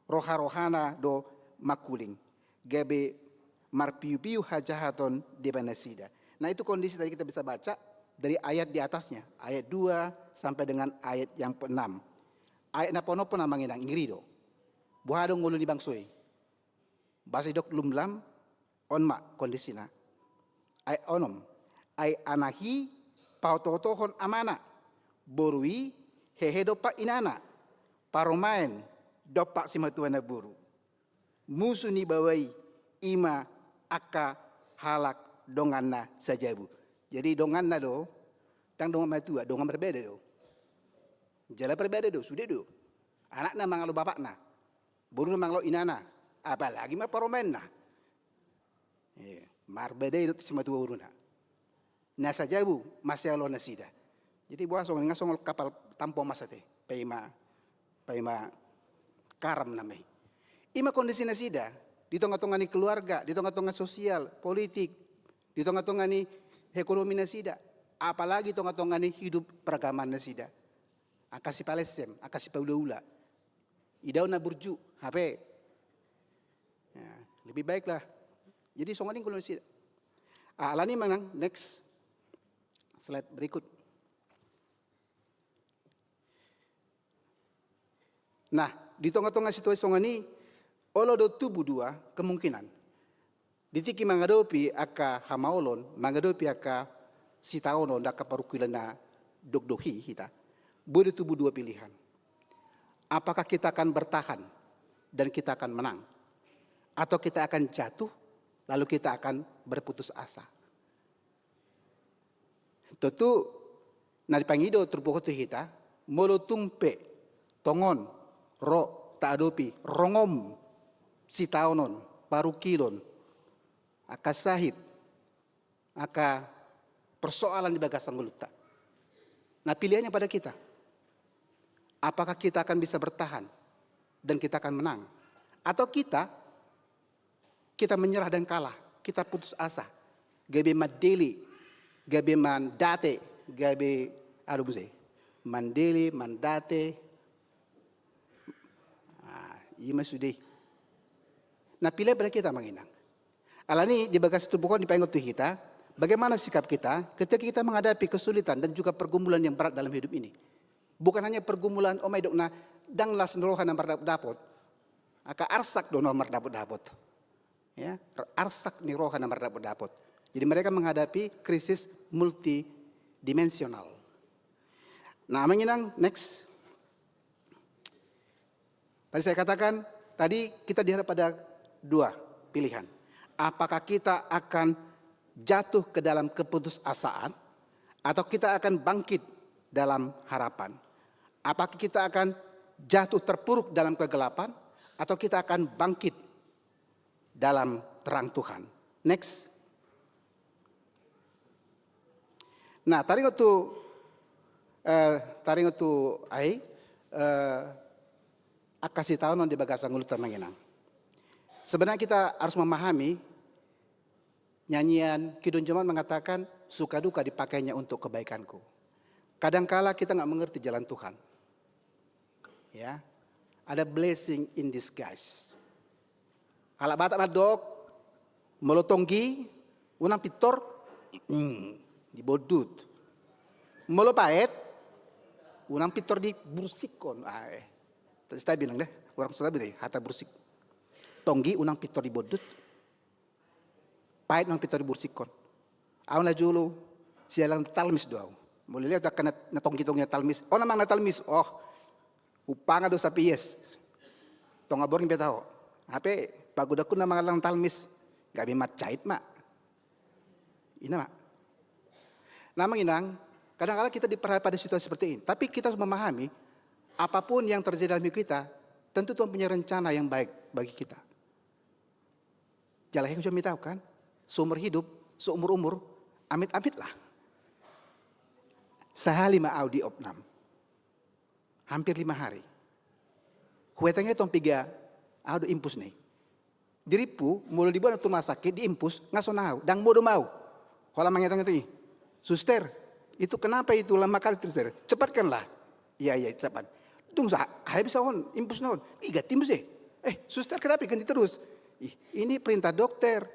roharohana do mangkuling. Gabe marpiupiu hajahaton dibaen nasida. Nah, itu kondisi tadi kita bisa baca dari ayat di atasnya, ayat dua sampai dengan ayat yang keenam. Ayat na paonomhon amang inang, ngeri do. Boha do ngolu ni bangso i? Bahasa didok lumlam, on ma kondisina. Ayat onom. Ai anak i paotootohon amana, boru i hehe dompak inana, parumaen dompak simatua na boru. Musu ni baoa i ima angka halak donganna sajabu. Jadi donganna do, ndang dongan matua, dongan berbeda do. Jala berbeda do, sude do. Anakna mangalo bapakna. Boruna mangalo inana, apalagi ma parumaenna. Iya, marbeda i dohot simatua boruna. Na sajabu masialohon nasida. Jadi boha songon i, nga songon kapal tampuang masa te, paima, paima karam nama i. Ima kondisi nasida di tongatonga ni keluarga, di tongatonga sosial, politik, di tongatonga ni ekonomi nasida, apalagi tongatonga ni hidup peragamaan nasida. Angka sipalessem, angka sipaulaula. Idaon na burju, hape. Ya, lebih baiklah. Jadi songon i ngolu nasida. Ah, alani i amang inang, next slide berikut. Nah, di tongatonga situasi songon i, olo do tubu dua kemungkinan. Di tingki mangadopi angka hamaolon, mangadopi angka sitaonon, angka parungkilon na dokdok i hita, boi do tubu dua pilihan. Apakah kita akan bertahan dan kita akan menang, atau kita akan jatuh lalu kita akan berputus asa. Tontu na dipangido turpuk on tu hita, molo tung pe tongon ro taadopi rongom, sitaonon, parungkilon, angka sahit, angka persoalan di bagasan ngolunta. Nah, pilihannya pada kita. Apakah kita akan bisa bertahan dan kita akan menang? Atau kita, kita menyerah dan kalah, kita putus asa. Gabe mandele, gabe mandate, gabe, aduh, muse. Mandele, mandate. Ah, ima sude. Nah, pilihan pada kita, Amang Inang. Alani di bagasan turpuk on dipaingot tu hita, bagaimana sikap kita ketika kita menghadapi kesulitan dan juga pergumulan yang berat dalam hidup ini. Bukan hanya pergumulan, oh, ma didok na, ndang las ni roha na mardapot-dapot. Angka arsak do na mardapot-dapot. Ya, arsak ni roha na mardapot-dapot. Jadi mereka menghadapi krisis multidimensional. Nah, Amang Inang, next. Tadi saya katakan, tadi kita dihadap pada dua pilihan. Apakah kita akan jatuh ke dalam keputusasaan, atau kita akan bangkit dalam harapan? Apakah kita akan jatuh terpuruk dalam kegelapan, atau kita akan bangkit dalam terang Tuhan? Next. Nah, taringot tu, eh, taringot tu ai, eh, angka sitaonon di bagasan ngolunta, Amang Inang. Sebenarnya kita harus memahami nyanyian Kidung Joman mengatakan, "Suka duka dipakainya untuk kebaikanku." Kadangkala kita nggak mengerti jalan Tuhan. Ya, ada blessing in disguise. Halak Batak mandok, molo tonggi, unang pintor, mm, di bondut. Molo paet, unang pintor di bursikkon. Ah, eh. Tadi saya bilang deh, orang sudah bilang, hata bursik. Tonggi, unang pintor di bondut. Paet, unang pintor di bursikkon. Au na jolo sialang talmis do au. Molo lehon angka na tonggi-tonggi na talmis. Oh, na manang na talmis. Oh, hupangan do sapies. Tonga borngin pe taho. Hape pagodangku na mangallang talmis. Gabe mancait ma. Ina ma. Nah, Amang Inang, kadang-kadang kita diperhadap pada situasi seperti ini. Tapi kita harus memahami, apapun yang terjadi dalam hidup kita, tentu Tuhan punya rencana yang baik bagi kita. Jala hea hujua ma i tahu kan, seumur hidup, seumur-umur, amit-amit lah. Sahali ma au di opnam. Hampir lima hari. Huetang i tong piga au do impus ni. Dirimpu, molo diboan tu rumah sakit, diimpus, nga songon au, ndang modom au. Holan mangetong-etong i. "Suster, itu kenapa itu lama kali, Suster? Cepatkanlah." "Iya, iya, cepat." Tung sa, hea bisa on, impus na on. "Ih, ganti impus, eh." "Eh, Suster, kenapa diganti terus?" "Ih, ini perintah dokter.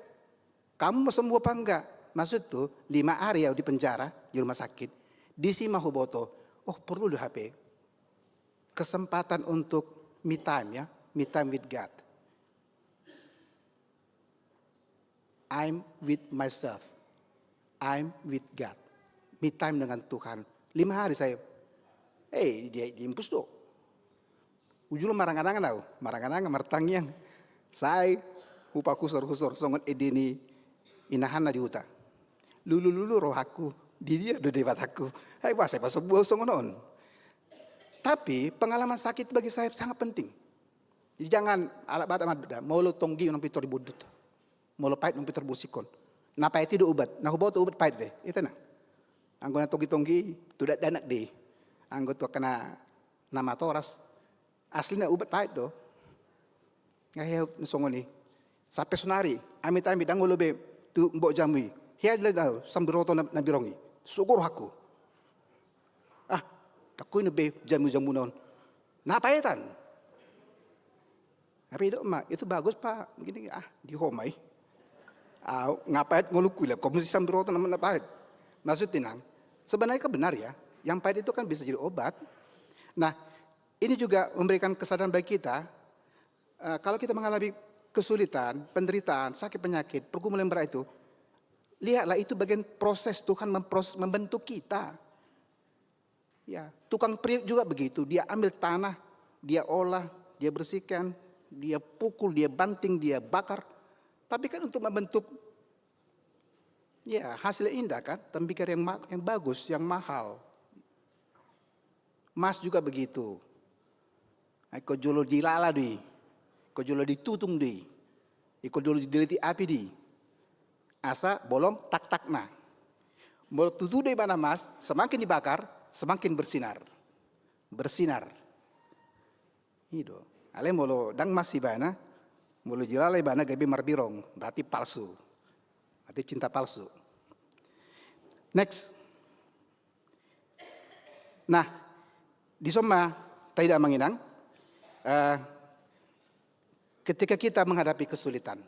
Kamu mau sembuh apa enggak?" Maksudhu, lima hari au di penjara, di rumah sakit. Disi ma huboto, oh, perlu do hape kesempatan untuk me time, ya, me time with God. I'm with myself. I'm with God. Me time dengan Tuhan. Lima hari saya, eh, dia diimpus do. Ujungna marangan-angan au, marangan-angan, martangiang. Sai hupahushor-hushor songon ende ni inahanna di huta. Lulu-lulu rohangku, di dia do Debatangku. Ai boasa pasombu au songon on. Tapi pengalaman sakit bagi saya sangat penting. Jadi jangan, halak Batak mandok da, molo tonggi unang pintor di bondut. Molo paet unang pintor di bursikkon. Na paet i do ubat, na huboto ubat paet be. Ita na. Anggo na tonggi-tonggi, tu dakdanak do i. Anggo tu angka na, na matoras, aslina ubat paet do. Nga hea songon i. Sampe sonari, amit-amit, ndang olo be tumbok jamu i. Hea dilehon au, sambiroto na, na birong i. Sogo rohangku. Ah, ndang huinum be jamu-jamu na on. Na paetan. Tapi didok ma, "Itu bagus, Pak." Gini, ah, di ho ma i. Au, nga paet ngolungku, lehonku muse sambiroto na, na paet. Maksud, Inang, sebenarnya kan benar, ya. Yang paet itu kan bisa jadi obat. Nah, ini juga memberikan kesadaran bagi kita, eh, kalau kita mengalami kesulitan, penderitaan, sakit penyakit, pergumulan berat itu, lihatlah itu bagian proses Tuhan mempros-, membentuk kita. Ya, tukang periuk juga begitu, dia ambil tanah, dia olah, dia bersihkan, Dia pukul, dia banting, dia bakar. Tapi kan untuk membentuk, ya, hasil yang indah kan, tembikar yang ma-, yang bagus, yang mahal. Emas juga begitu. Ingkon jolo dilala do i, ingkon jolo ditutung do i, ingkon jolo diliti api do i. Asa bolon taktakna. Molo tutu do ibana emas, semakin dibakar, semakin bersinar. Bersinar. I do. Alai molo ndang emas ibana, molo dilala ibana gabe marbirong, berarti palsu. Berarti cinta palsu. Next. Nah, dison ma taida, amang inang, eh, ketika kita menghadapi kesulitan,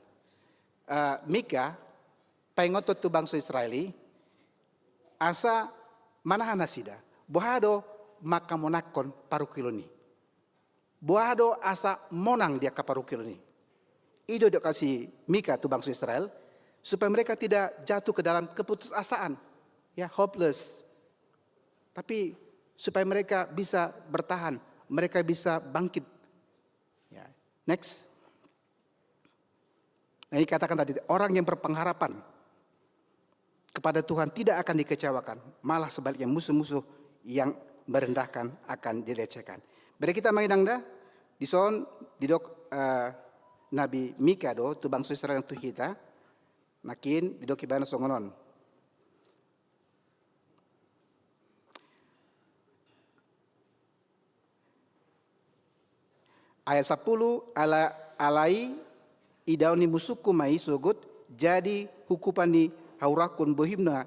eh, Mika paingothon tu bangso Israel i, asa manahan nasida, boha do mangkamonangkon parungkilon i. Boha do asa monang di angka parungkilon i. I do didok si Mika tu bangso Israel, supaya mereka tidak jatuh ke dalam keputusasaan, ya, hopeless. Tapi supaya mereka bisa bertahan, mereka bisa bangkit. Ya. Next. Nah, ini katakan tadi, orang yang berpengharapan kepada Tuhan tidak akan dikecewakan, malah sebaliknya, musuh-musuh yang merendahkan akan dilecehkan. Bere kita, amang inang, da, dison didok, eh, Nabi Mika do tu bangso Israel, tu hita, nangkin didok ibana songon on. Ayat sampulu, ala, alai idaon ni musungku ma i sogot jadi hukuman ni haurangkon bohimna,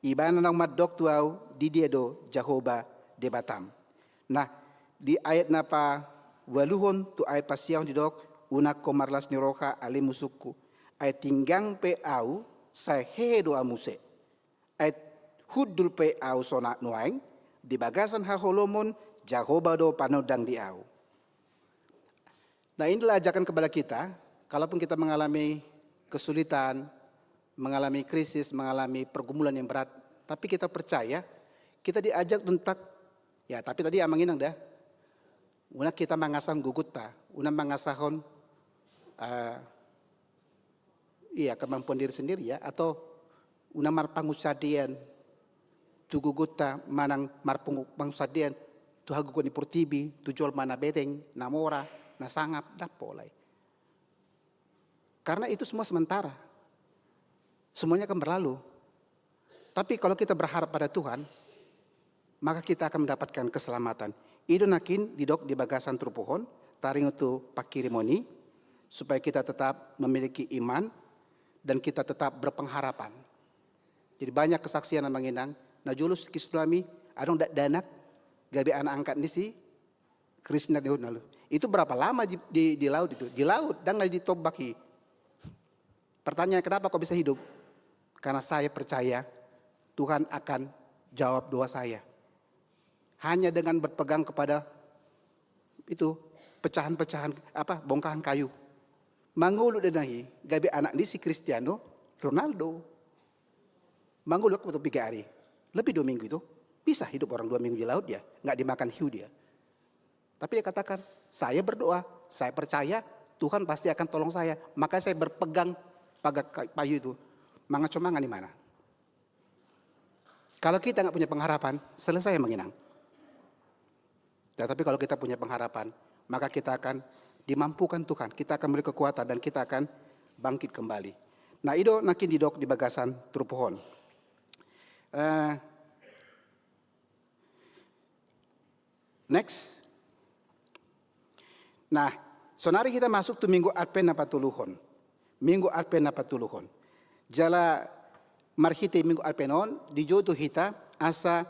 ibana naung mandok tu ahu, di dia do Jahowa Debatam. Nah, di ayat na paualuhon tu ayat pasiahon didok, unang ho marlas ni roha ale musungku, ai tinggang pe ahu, sai hehe do ahu muse. Ai hundul pe ahu songon nuaeng, di bagasan haholomon Jahowa do panondang di ahu. Nah, inilah ajakan kepada kita, kalaupun kita mengalami kesulitan, mengalami krisis, mengalami pergumulan yang berat, tapi kita percaya, kita diajak untuk, ya, tapi tadi, amang inang, da, unang hita mangasahon gogonta, unang mangasahon, eh, iya, kemampuan diri sendiri, ya, atau unang marpangunsandean tu gogonta manang marpangunsandean tu hagogoon ni portibi, tu jolma na beteng, na mora, na sangap, ndang pola i. Karena itu semua sementara. Semuanya akan berlalu. Tapi kalau kita berharap pada Tuhan, maka kita akan mendapatkan keselamatan. I do nangkin didok di bagasan turpuk on, taringot tu pangkirimon i, supaya kita tetap memiliki iman dan kita tetap berpengharapan. Jadi banyak kesaksian, amang inang, na jolo tsunami, adong dakdanak, gabe anak angkat ni si Krisna di laut. Itu berapa lama di, di, di laut itu? Di laut, ndang na di tombak i. Pertanyaan, kenapa kok bisa hidup? Karena saya percaya Tuhan akan jawab doa saya. Hanya dengan berpegang kepada itu, pecahan-pecahan, apa, bongkahan kayu. Mangolu do na i, gabe anak ni si Cristiano Ronaldo. Mangolu, waktu piga hari, lebih dua minggu itu. Bisa hidup orang dua minggu di laut dia, nggak dimakan hiu dia. Tapi dia katakan, "Saya berdoa, saya percaya Tuhan pasti akan tolong saya." Makanya saya berpegang pagar ka-, kayu itu. Mangaco mangan di mana? Kalau kita nggak punya pengharapan, selesai, amang inang. Tetapi kalau kita punya pengharapan, maka kita akan dimampukan Tuhan, kita akan memiliki kekuatan, dan kita akan bangkit kembali. Nah, i do nangkin didok di bagasan turpuk on. Eh, next. Nah, saonari hita masuk tu Minggu Advent na patoluhon. Minggu Advent na patoluhon. Jala marhite Minggu Advent on, dijou tu hita asa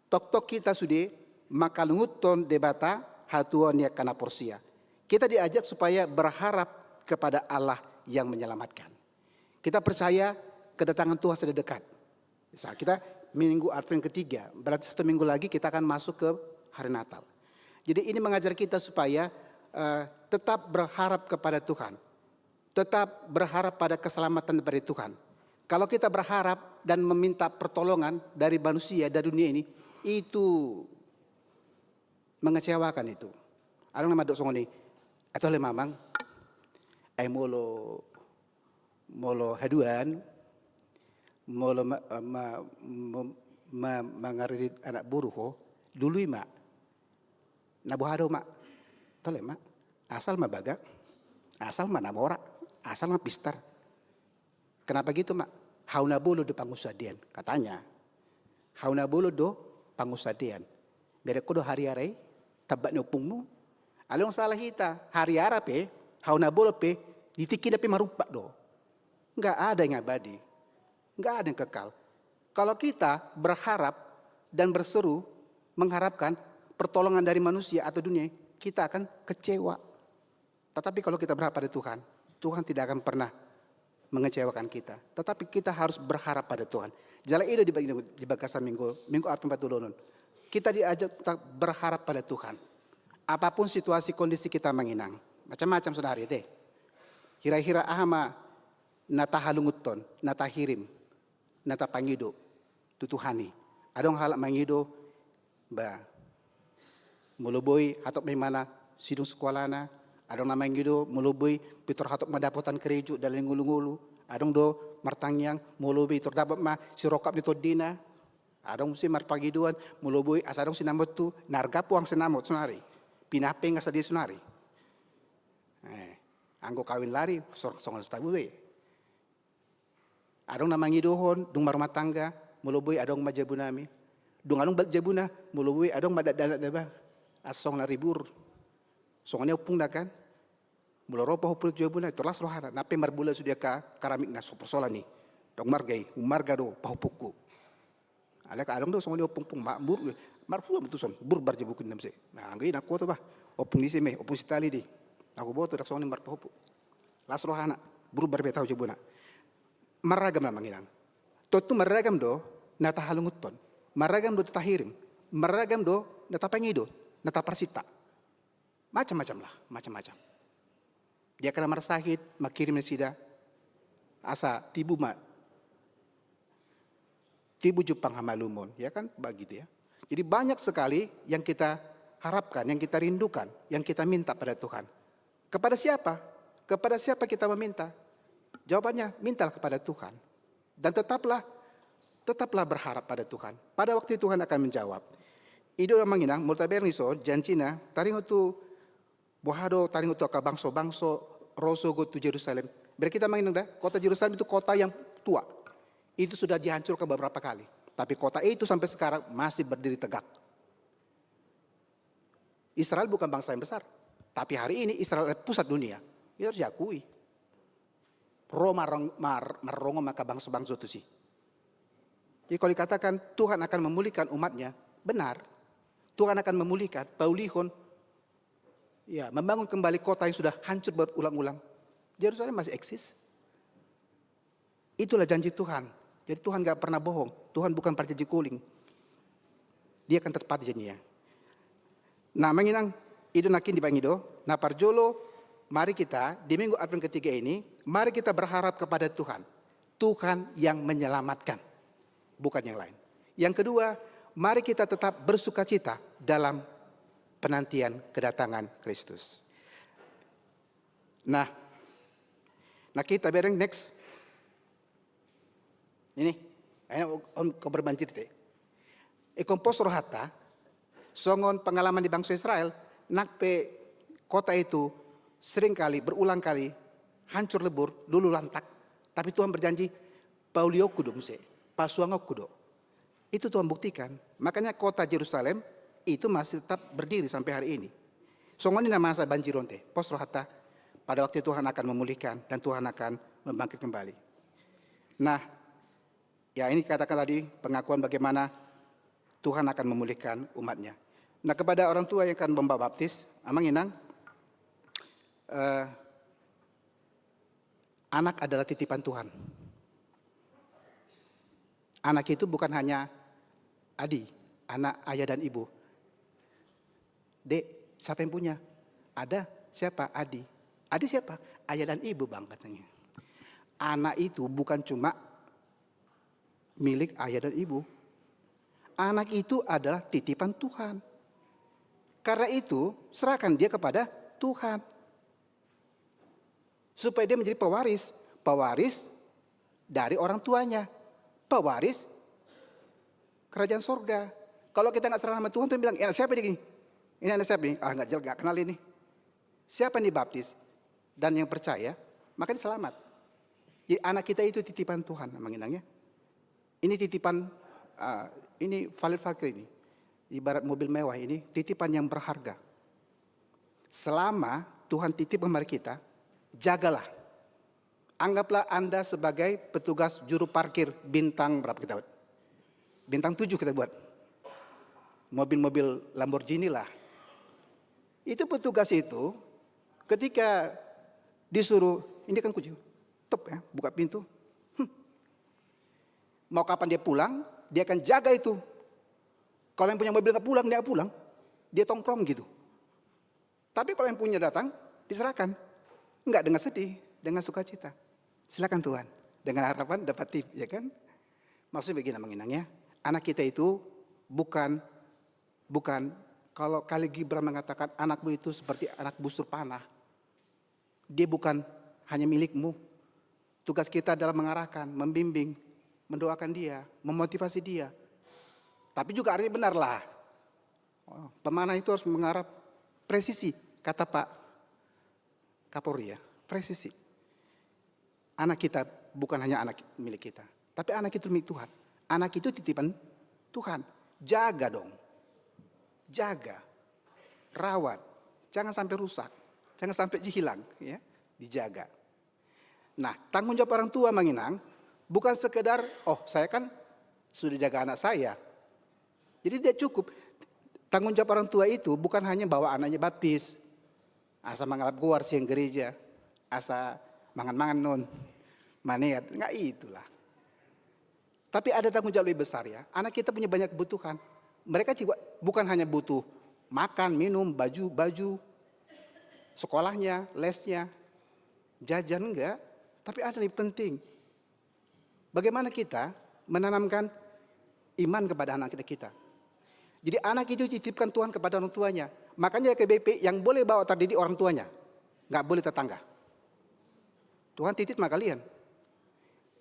tongtong hita sude mangkalungunhon Debata hatuaon ni angka na porsea. Kita diajak supaya berharap kepada Allah yang menyelamatkan. Kita percaya kedatangan Tuhan sudah dekat. Misal kita Minggu Advent ketiga, berarti satu minggu lagi kita akan masuk ke hari Natal. Jadi ini mengajar kita supaya, eh, tetap berharap kepada Tuhan. Tetap berharap pada keselamatan dari Tuhan. Kalau kita berharap dan meminta pertolongan dari manusia, dari dunia ini, itu mengecewakan itu. Adong na mandok songon i, Tole ma amang, ai molo, molo haduan, molo ma, ma, ma, ma, mangaririt anak boru ho, dului ma. Na boha do ma. Tole ma. Asal ma baga, asal ma na mora, asal ma pistar. Kenapa gitu ma? Hau na bolon do pangusadean, katanya. Hau na bolon do pangusadean. Berek ho do hariara i, tambat ni ompungmu. Alai salah hita, hariara pe, hau na bolon pe, di tingkina pe marumpak do. Nggak ada yang abadi. Nggak ada yang kekal. Kalau kita berharap dan berseru mengharapkan pertolongan dari manusia atau dunia, kita akan kecewa. Tetapi kalau kita berharap pada Tuhan, Tuhan tidak akan pernah mengecewakan kita. Tetapi kita harus berharap pada Tuhan. Jala i do di bag-, di bagasan minggu, minggu Advent patoluhon on. Kita diajak tetap berharap pada Tuhan. Apapun situasi kondisi kita amang inang. Macam-macam saudara te. Hira-hira aha ma na tahalungunhon, na tahirim, na tapangido tu Tuhan i. Adong halak mangido, ba, molo boi hatop ma imana sidung sikolana, adong na mangido molo boi pintor hatop ma dapotan karejo dalan ni ngolu-ngolu, adong do martangiang molo boi pintor dapot ma sirongkap ni tondina, adong muse marpangidoan molo boi asa adong sinamot tu, na arga puang sinamot sonari, pinapeng asa dia sonari. Eh, anggo kawin lari, sor-, songon sutabu be. Adong na mangidohon, dung marumah tangga, molo boi adong ma jabunami. Dung adong balga jabuna, molo boi adong ma dakdanak daba. Asa songon na ribur. Songon i ompungna kan. Molo ro pahompu tu jabuna, pintor las rohana. Nang pe marbola sude angka karamikna, so persoalan i. Dang marga i, marga do pahompungku. Alai adong do songon i ompung-ompung, ma-, bur-, marhua ma tuson, burbar jabukuna muse. Nah, anggo i nangkoto bah, ompung ni si me, ompung si tali di. Nunga huboto, dang songon i marpahompu. Las rohana, burbar be tahu jabuna. Marragam ma amang inang. Tontu marragam do na tahalungunhon. Marragam do na tahirim. Marragam do na tapangido, na taparsinta. Macam-macam lah, macam-macam. Dia angka na marsahit, manghirim nasida, asa tibu ma, tibu jumpang hamalumon, ya kan, begitu ya. Jadi banyak sekali yang kita harapkan, yang kita rindukan, yang kita minta pada Tuhan. Kepada siapa? Kepada siapa kita meminta? Jawabannya, mintalah kepada Tuhan. Dan tetaplah, tetaplah berharap pada Tuhan. Pada waktu Tuhan akan menjawab. I do amang inang, molo tabereng dison, janjina, taringot tu, boha do taringot tu angka bangso-bangso, ro sogot tu Jerusalem. Bereng hita amang inang da, kota Jerusalem itu kota yang tua. Itu sudah dihancurkan beberapa kali. Tapi kota itu sampai sekarang masih berdiri tegak. Israel bukan bangsa yang besar. Tapi hari ini Israel adalah pusat dunia. Itu harus diakui. Ro marrong-, mar-, marrongo ma angka bangso-bangso tusi. Jadi kalau dikatakan Tuhan akan memulihkan umatnya, benar. Tuhan akan memulihkan, paulihon, ya, membangun kembali kota yang sudah hancur berulang-ulang. Jerusalem masih eksis. Itulah janji Tuhan. Jadi Tuhan gak pernah bohong. Tuhan bukan parjanji koling. Dia akan tepati janjinya. Nah, amang inang, i do nangkin dipangido. Nah, parjolo, mari kita di Minggu Advent ketiga ini, mari kita berharap kepada Tuhan. Tuhan yang menyelamatkan, bukan yang lain. Yang kedua, mari kita tetap bersukacita dalam penantian kedatangan Kristus. Nah, nah, kita bereng next. Ini, akhirnya on, on berbanjir te. Ingkon pos rohanta, songon pengalaman di bangso Israel, nang pe kota itu sering kali, berulang kali, hancur lebur, lululantak. Tapi Tuhan berjanji, paulihonku do muse, pasuangonku do. Itu Tuhan buktikan. Makanya kota Jerusalem itu masih tetap berdiri sampai hari ini. Songon i na masa banjir on te, pos rohanta, pada waktu Tuhan akan memulihkan dan Tuhan akan membangkit kembali. Nah, ya ini katakan tadi pengakuan bagaimana Tuhan akan memulihkan umatnya. Nah, kepada orang tua yang akan membaptis, amang inang, eh, anak adalah titipan Tuhan. Anak itu bukan hanya adi, anak ayah dan ibu. Dek, siapa yang punya? Ada. Siapa? Adi. Adi siapa? Ayah dan ibu, Bang, katanya. Anak itu bukan cuma milik ayah dan ibu. Anak itu adalah titipan Tuhan. Karena itu, serahkan dia kepada Tuhan. Supaya dia menjadi pewaris, pewaris dari orang tuanya, pewaris kerajaan sorga. Kalau kita nggak serah sama Tuhan, Tuhan bilang, "Ya, siapa ini? Ini anak siapa ini? Ah, nggak jelas, nggak kenal ini." Siapa yang dibaptis dan yang percaya, maka dia selamat. Jadi anak kita itu titipan Tuhan, Amang Inang, ya. Ini titipan, ah, ini valet parkir ini. Ibarat mobil mewah ini, titipan yang berharga. Selama Tuhan titip kepada kita, jagalah. Anggaplah Anda sebagai petugas juru parkir bintang berapa kita buat? Bintang tujuh kita buat. Mobil-mobil Lamborghini lah. Itu petugas itu ketika disuruh, ini kan kunci, tep ya, buka pintu. Hmm. Mau kapan dia pulang, dia akan jaga itu. Kalau yang punya mobil nggak pulang, dia nggak pulang. Dia tongkrong gitu. Tapi kalau yang punya datang, diserahkan. Nggak dengan sedih, dengan sukacita. Silakan Tuhan. Dengan harapan dapat tip, ya kan? Maksudnya begini, Amang Inang, ya. Anak kita itu bukan, bukan, kalau Khalil Gibran mengatakan anakmu itu seperti anak busur panah. Dia bukan hanya milikmu. Tugas kita adalah mengarahkan, membimbing, mendoakan dia, memotivasi dia. Tapi juga artinya benar lah. Oh, pemanah itu harus mengarah presisi, kata Pak Kapolri ya, presisi. Anak kita bukan hanya anak milik kita, tapi anak itu milik Tuhan. Anak itu titipan Tuhan. Jaga dong. Jaga. Rawat. Jangan sampai rusak. Jangan sampai hilang, ya. Dijaga. Nah, tanggung jawab orang tua, Amang Inang, bukan sekedar, "Oh, saya kan sudah jaga anak saya." Jadi tidak cukup. Tanggung jawab orang tua itu bukan hanya bawa anaknya baptis, asa mangalap goar sian gereja, asa mangan-mangan non, maneat, nggak itulah. Tapi ada tanggung jawab lebih besar ya. Anak kita punya banyak kebutuhan. Mereka juga bukan hanya butuh makan, minum, baju, baju, sekolahnya, lesnya, jajan enggak. Tapi ada yang lebih penting. Bagaimana kita menanamkan iman kepada anak kita? Jadi anak itu dititipkan Tuhan kepada orang tuanya. Makanya L K B P yang boleh bawa terdidik orang tuanya. Nggak boleh tetangga. Tuhan titip sama kalian.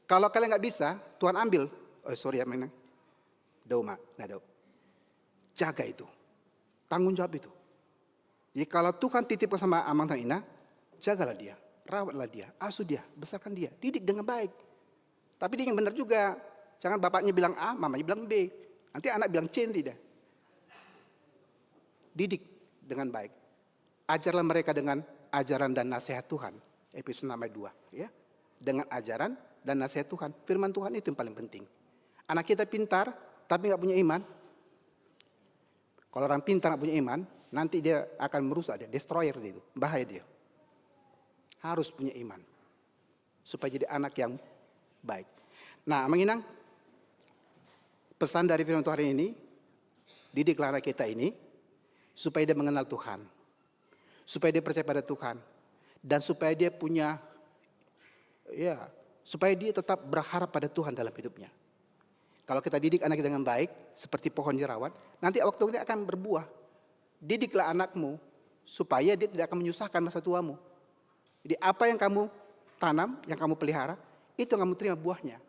Kalau kalian nggak bisa, Tuhan ambil. Oh, sorry ya, Amang Inang. Dau ma, nah dau. Jaga itu. Tanggung jawab itu. Jadi kalau Tuhan titip sama Amang dan Inang, jagalah dia, rawatlah dia, asuh dia, besarkan dia, didik dengan baik. Tapi dia yang benar juga. Jangan bapaknya bilang A, mamanya bilang B. Nanti anak bilang C nanti dia. Didik dengan baik. Ajarlah mereka dengan ajaran dan nasihat Tuhan. Efesus enam ayat dua, ya. Dengan ajaran dan nasihat Tuhan. Firman Tuhan itu yang paling penting. Anak kita pintar, tapi nggak punya iman. Kalau orang pintar nggak punya iman, nanti dia akan merusak dia, destroyer dia itu, bahaya dia. Harus punya iman supaya jadi anak yang baik. Nah, Amang Inang, pesan dari firman Tuhan ini, didiklah anak kita ini supaya dia mengenal Tuhan, supaya dia percaya pada Tuhan, dan supaya dia punya, ya, supaya dia tetap berharap pada Tuhan dalam hidupnya. Kalau kita didik anak kita dengan baik, seperti pohon dirawat, nanti waktu itu akan berbuah. Didiklah anakmu supaya dia tidak akan menyusahkan masa tuamu. Jadi apa yang kamu tanam, yang kamu pelihara, itu yang kamu terima buahnya.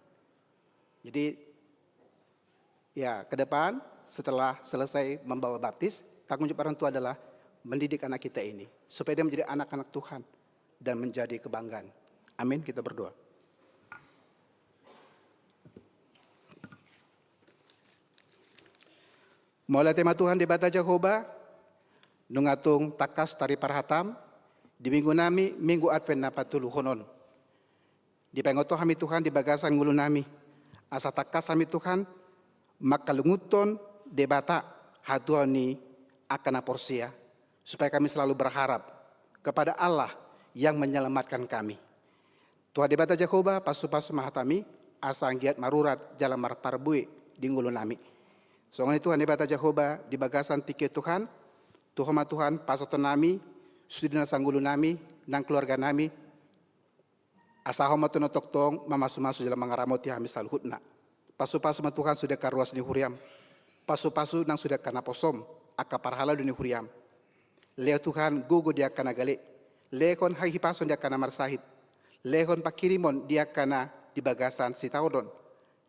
Jadi ya, ke depan setelah selesai membawa baptis, tanggung jawab orang tua adalah mendidik anak kita ini supaya dia menjadi anak-anak Tuhan dan menjadi kebanggaan. Amin, kita berdoa. Mauliate ma Tuhan Debata Jahowa, nunga tung tangkas tariparhatam di Minggu nami, Minggu Advent na patoluhon on. Dipaingot Ho hami Tuhan di bagasan ngolunami, asa tangkas hami Tuhan mangkalungunhon Debata hatuaon ni angka na porsea, supaya kami selalu berharap kepada Allah yang menyelamatkan kami. Tuhan Debata Jahowa, pasu-pasu ma hatami, asa anggiat marurat jala marparbue di ngolunami. Songon i Tuhan Debata Jahowa, di bagasan tingki on Tuhan, tu Ho ma Tuhan pasahatonnami sude na sangolunami nang keluarganami, asa Ho ma Tuhan na tongtong mamasu-masu jala mangaramoti hami saluhutna. Pasu-pasu ma Tuhan sude angka ruas ni huriam. Pasu-pasu nang sude angka naposom, angka parhalado ni huriam. Lehon Tuhan gogo di angka na gale. Lehon hahipason di angka na marsahit. lehon panghirimon di angka na di bagasan sitaonon.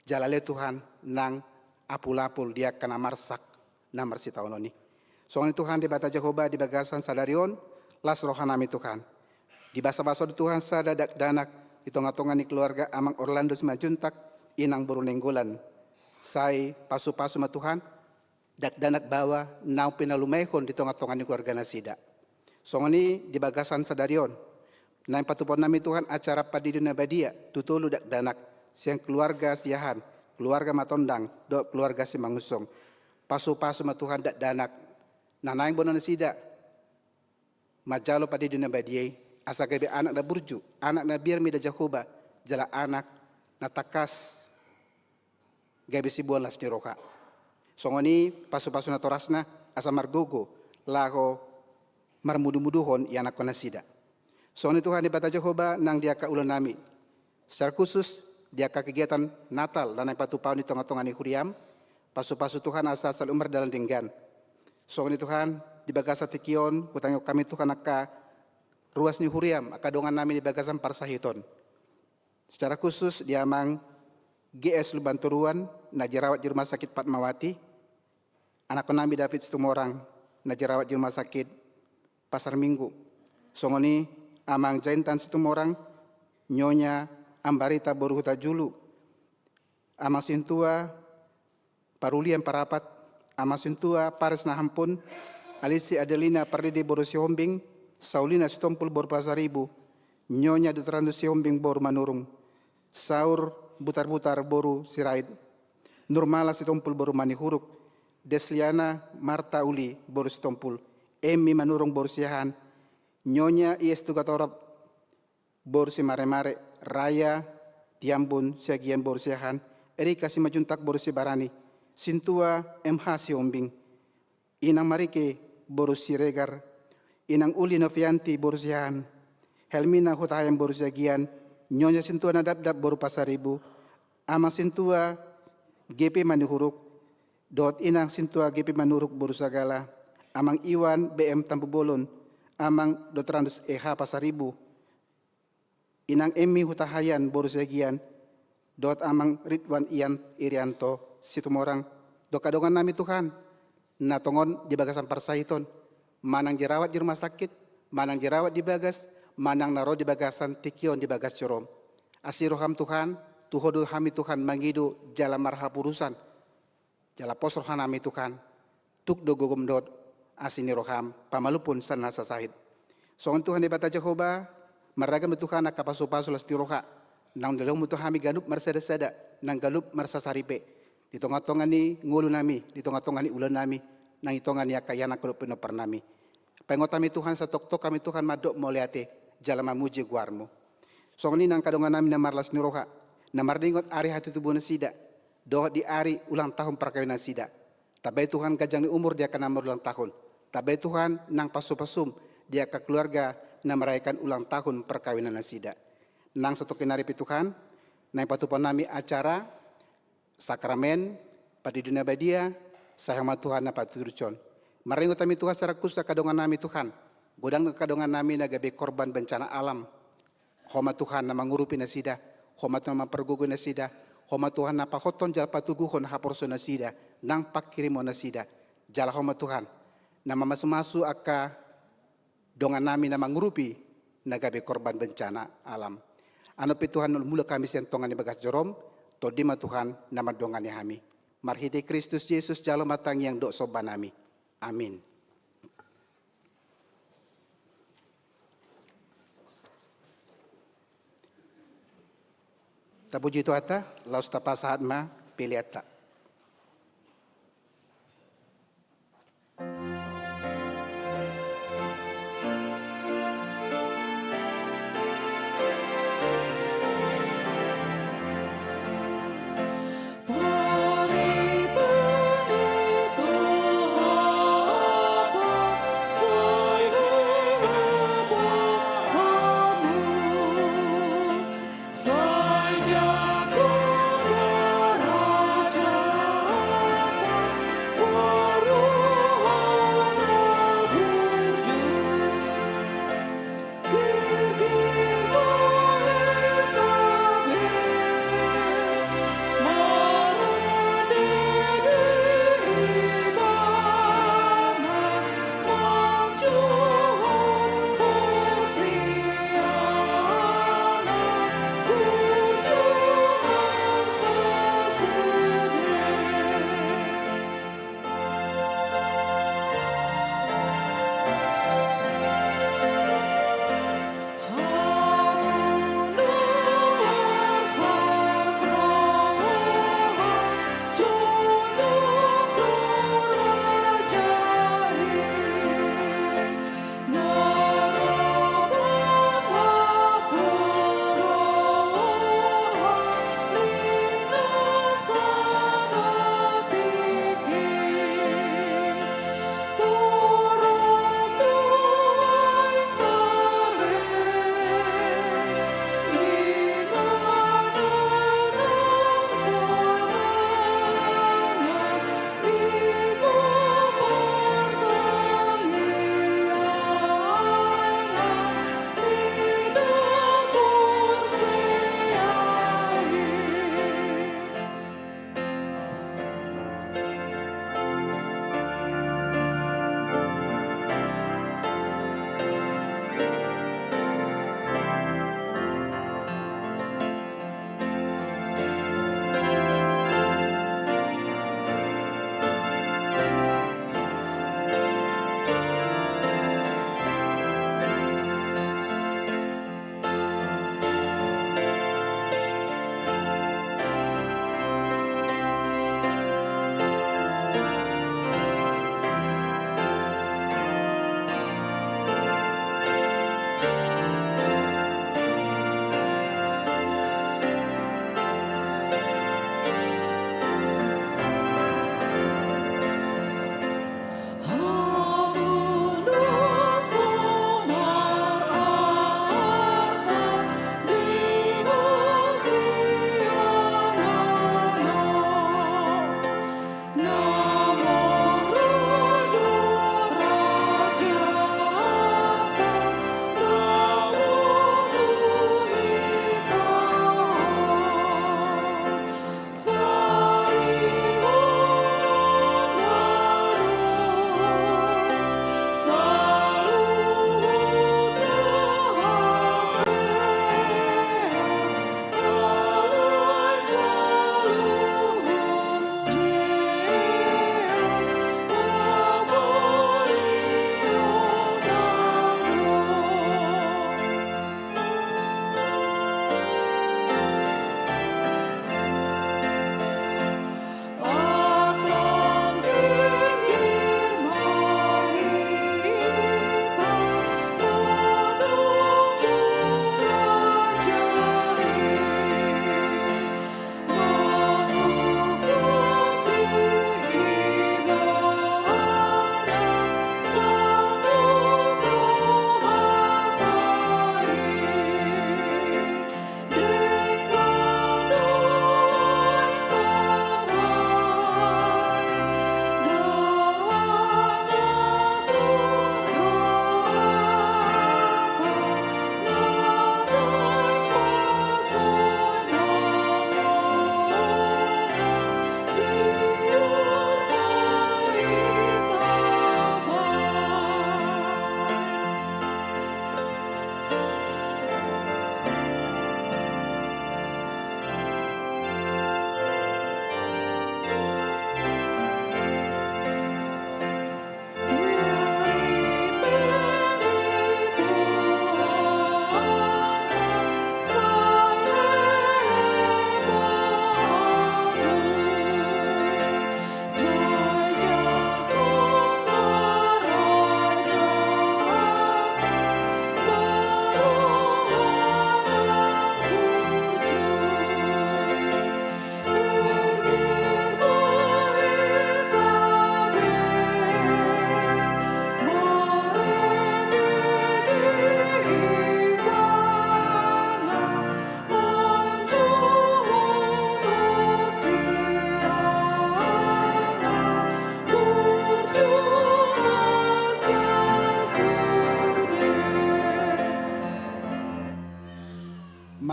Jala lehon Tuhan nang apul-apul di angka na marsak na marsitaonon i. Songon i Tuhan Debata Jahowa, di bagasan sadari on, las rohanami Tuhan. Dibasa-basa Ho Tuhan sada dakdanak di tonga-tonga ni keluarga Amang Orlando Simanjuntak, Inang boru Nainggolan. Sai pasu-pasu ma Tuhan dakdanak baoa naung pinalumehon di tonga-tonga ni keluarga nasida. Songon i di bagasan sadari on, naeng patupaonnami Tuhan acara Pandidion na Badia tu tolu dakdanak, sian keluarga Siahaan, keluarga Matondang, dohot keluarga Simangunsong. Pasu-pasu ma Tuhan dakdanak na naeng boanonnasida manjalo pandidion na badia i, asa gabe anak na burju, anak na biar mida Jahowa, jala anak na tangkas gabe siboan las ni roha. Songon i pasu-pasu natorasna asa margogo laho marmudu-muduhon ianakkonnasida. Songon i Tuhan Debata Jahowa, nang di angka ulaonnami, secara khusus di angka kegiatan Natal na naeng patupaon di tonga-tonga ni huriam, pasu-pasu Tuhan asa saluhut mardalan denggan. Songon i Tuhan, di bagasan tingki on hutangihon hami Tuhan angka ruas ni huriam, angka dongannami di bagasan parsahiton. Secara khusus di Amang G S Lumbantoruan na dirawat di Rumah Sakit Fatmawati, anakkonnami David Situmorang na dirawat di Rumah Sakit Pasar Minggu. Songon i Amang Jaintan Situmorang, Nyonya Ambarita boru Hutajulu, Amang Sintua Parulian Parapat, Amang Sintua Paris Nahampun, Alisi Adelina Pardede boru Sihombing, Saulina Sitompul boru Pasaribu, Nyonya Dotrandus Sihombing boru Manurung, Saur Butar-butar boru Sirait, Nurmala Sitompul boru Manihuruk, Desliana Marta Uli boru Sitompul, Emmi Manurung boru Siahaan, Nyonya I S Tugatorop boru Simaremare, Raya Tiambun Siagian boru Siahaan, Erika Simanjuntak boru Sibarani, Sintua M H Sihombing, Inang Marike boru Siregar, Inang Uli Novianti boru Siahaan, Helmina Hutahaean boru Siagian, Nyonya Sintua Nadapdap boru Pasaribu, Amang Sintua G P Manihuruk, dohot Inang Sintua G P Manuruk boru Sagala, Amang Iwan B M Tampubolon, Amang Dotrandus E H Pasaribu, Inang Emmi Hutahaean boru Siagian, dohot Amang Ridwan Ian Irianto Situmorang, dohot angka dongannami Tuhan, na tongon di bagasan parsahiton, manang dirawat di rumah sakit, manang dirawat di bagas, manang na ro di bagasan tingki on di bagas joro. Asi roham Tuhan, tu Ho do hami Tuhan mangido jala marhapurusan. Jala pos rohanami Tuhan, tuk do gogom dohot asi ni roham pamalumhon sian na sasahit. Songon Tuhan Debata Jahowa, marragam do Tuhan angka pasu-pasu las ni roha, naung dilehonmu tu hami ganup marsada-sada, nang ganup marsasaripe, di tonga-tonga ni ngolunami, di tonga-tonga ni ulaonnami, nang di tonga ni angka ianakkon dohot pinomparnami. Paingot hami Tuhan, satoktok hami Tuhan mandok mauliate, jala mamuji goarmu. Songon i nang angka dongannami na marlas ni roha, na mardingot ari hatutubuannasida, dohot di ari ulang tahun parkawinannasida. Tambai Tuhan ganjang ni umur di angka na marulang tahun. Tambai Tuhan nang pasu-pasum di angka keluarga na merayakan ulang tahun parkawinannasida. Nang satongkin nari pe Tuhan, naeng patupaonnami acara sakramen, pandidion na badia, sai Ho ma Tuhan na paturuthon. Maringot hami Tuhan secara khusus angka dongannami Tuhan. Godang angka dongannami na gabe korban bencana alam. Ho ma Tuhan na mangurupi nasida, Ho ma Tuhan na mampargogoi nasida, Ho ma Tuhan na pahothon jala patoguhon haporseaonnasida, nang panghirimonnasida. Jala Ho ma Tuhan na mamasu-masu angka dongannami na mangurupi na gabe korban bencana alam. Anon pe Tuhan, mulak hami sian tonga ni bagas jorom, Tondi ma Tuhan na mandongani hami. Marhite Kristus Jesus jalo ma tangiang dohot sombanami. Amin. Tapuji Tuhanta, laos tapasahat ma peleanta.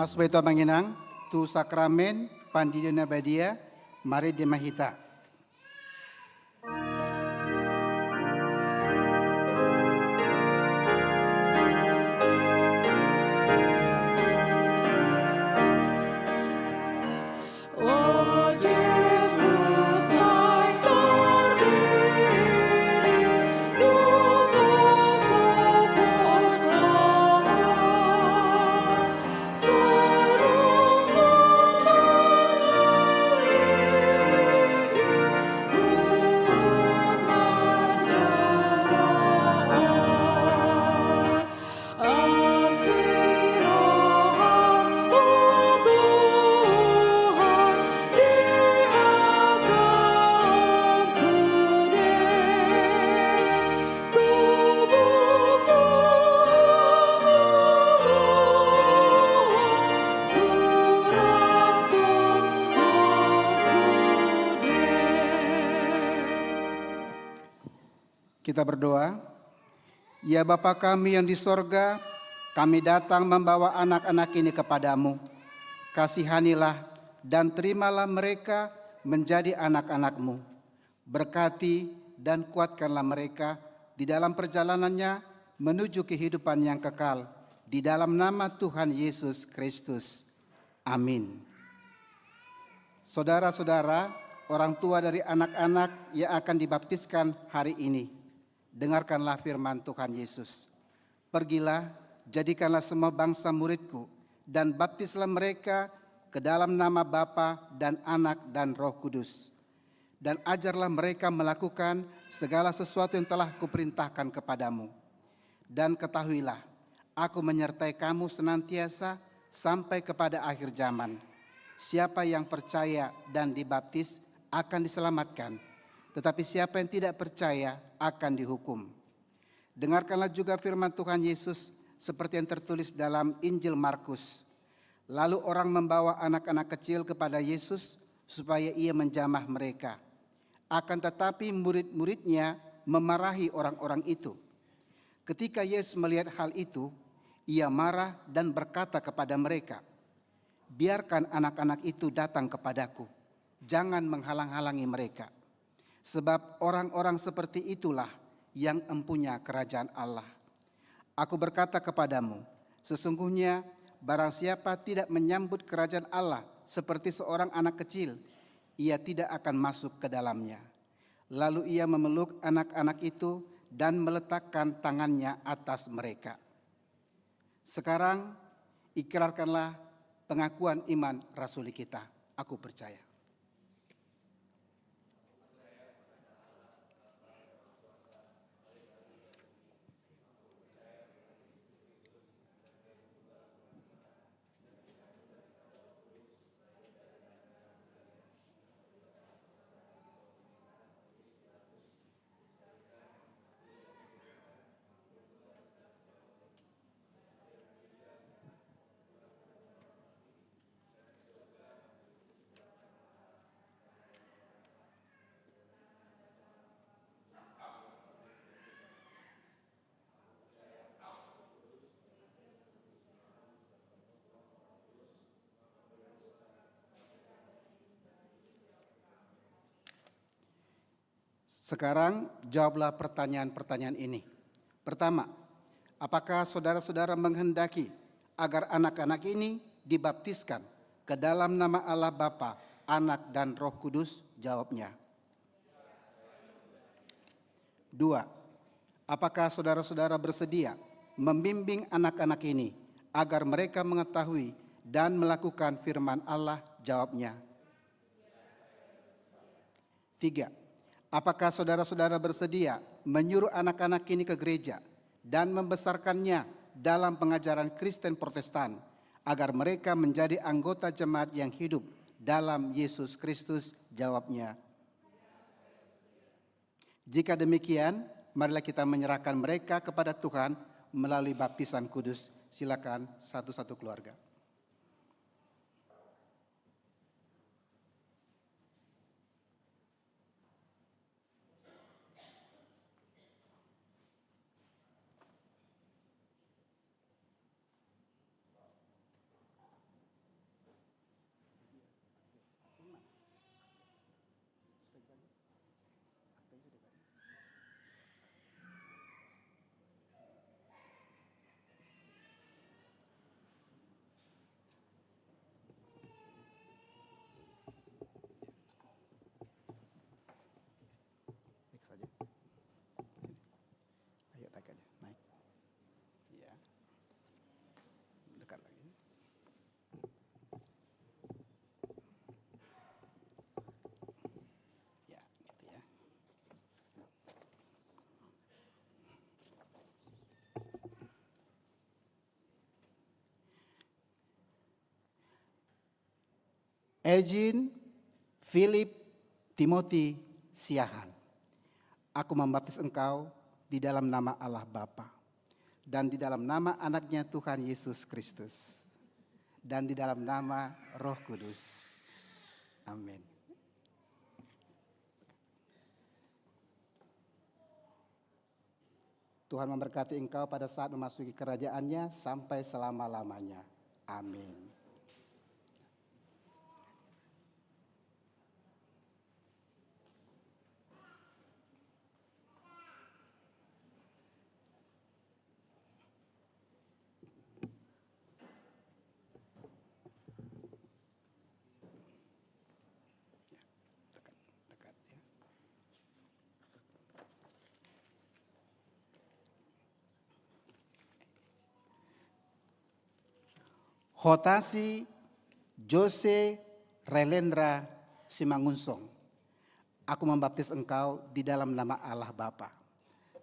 Supasu hita amang inang tu sakramen pandidion na badia, marende ma hita. Kita berdoa. Ya Bapa kami yang di sorga, kami datang membawa anak-anak ini kepadamu. Kasihanilah dan terimalah mereka menjadi anak-anakmu. Berkati dan kuatkanlah mereka di dalam perjalanannya menuju kehidupan yang kekal. Di dalam nama Tuhan Yesus Kristus. Amin. Saudara-saudara, orang tua dari anak-anak yang akan dibaptiskan hari ini, dengarkanlah firman Tuhan Yesus. Pergilah, jadikanlah semua bangsa muridku, dan baptislah mereka ke dalam nama Bapa dan Anak dan Roh Kudus. Dan ajarlah mereka melakukan segala sesuatu yang telah kuperintahkan kepadamu. Dan ketahuilah, Aku menyertai kamu senantiasa sampai kepada akhir zaman. Siapa yang percaya dan dibaptis akan diselamatkan, tetapi siapa yang tidak percaya akan dihukum. Dengarkanlah juga firman Tuhan Yesus seperti yang tertulis dalam Injil Markus. Lalu orang membawa anak-anak kecil kepada Yesus supaya ia menjamah mereka. Akan tetapi murid-muridnya memarahi orang-orang itu. Ketika Yesus melihat hal itu, ia marah dan berkata kepada mereka, "Biarkan anak-anak itu datang kepadaku, jangan menghalang-halangi mereka. Sebab orang-orang seperti itulah yang empunya kerajaan Allah. Aku berkata kepadamu, sesungguhnya barang siapa tidak menyambut kerajaan Allah seperti seorang anak kecil, ia tidak akan masuk ke dalamnya." Lalu ia memeluk anak-anak itu dan meletakkan tangannya atas mereka. Sekarang, ikrarkanlah pengakuan iman rasuli kita. Aku percaya. Sekarang, jawablah pertanyaan-pertanyaan ini. Pertama, apakah saudara-saudara menghendaki agar anak-anak ini dibaptiskan ke dalam nama Allah Bapa, Anak, dan Roh Kudus? Jawabnya. Dua, apakah saudara-saudara bersedia membimbing anak-anak ini agar mereka mengetahui dan melakukan firman Allah? Jawabnya. Tiga, apakah saudara-saudara bersedia menyuruh anak-anak ini ke gereja dan membesarkannya dalam pengajaran Kristen Protestan, agar mereka menjadi anggota jemaat yang hidup dalam Yesus Kristus? Jawabnya. Jika demikian, marilah kita menyerahkan mereka kepada Tuhan melalui baptisan kudus. Silakan satu-satu keluarga. Eugene Philip Timothy Siahaan. Aku membaptis engkau di dalam nama Allah Bapa, dan di dalam nama Anaknya Tuhan Yesus Kristus, dan di dalam nama Roh Kudus. Amin. Tuhan memberkati engkau pada saat memasuki kerajaan-Nya sampai selama-lamanya. Amin. Ya, dekat, dekat, ya. Hotasi Jose Relendra Simangunsong. Aku membaptis engkau di dalam nama Allah Bapa,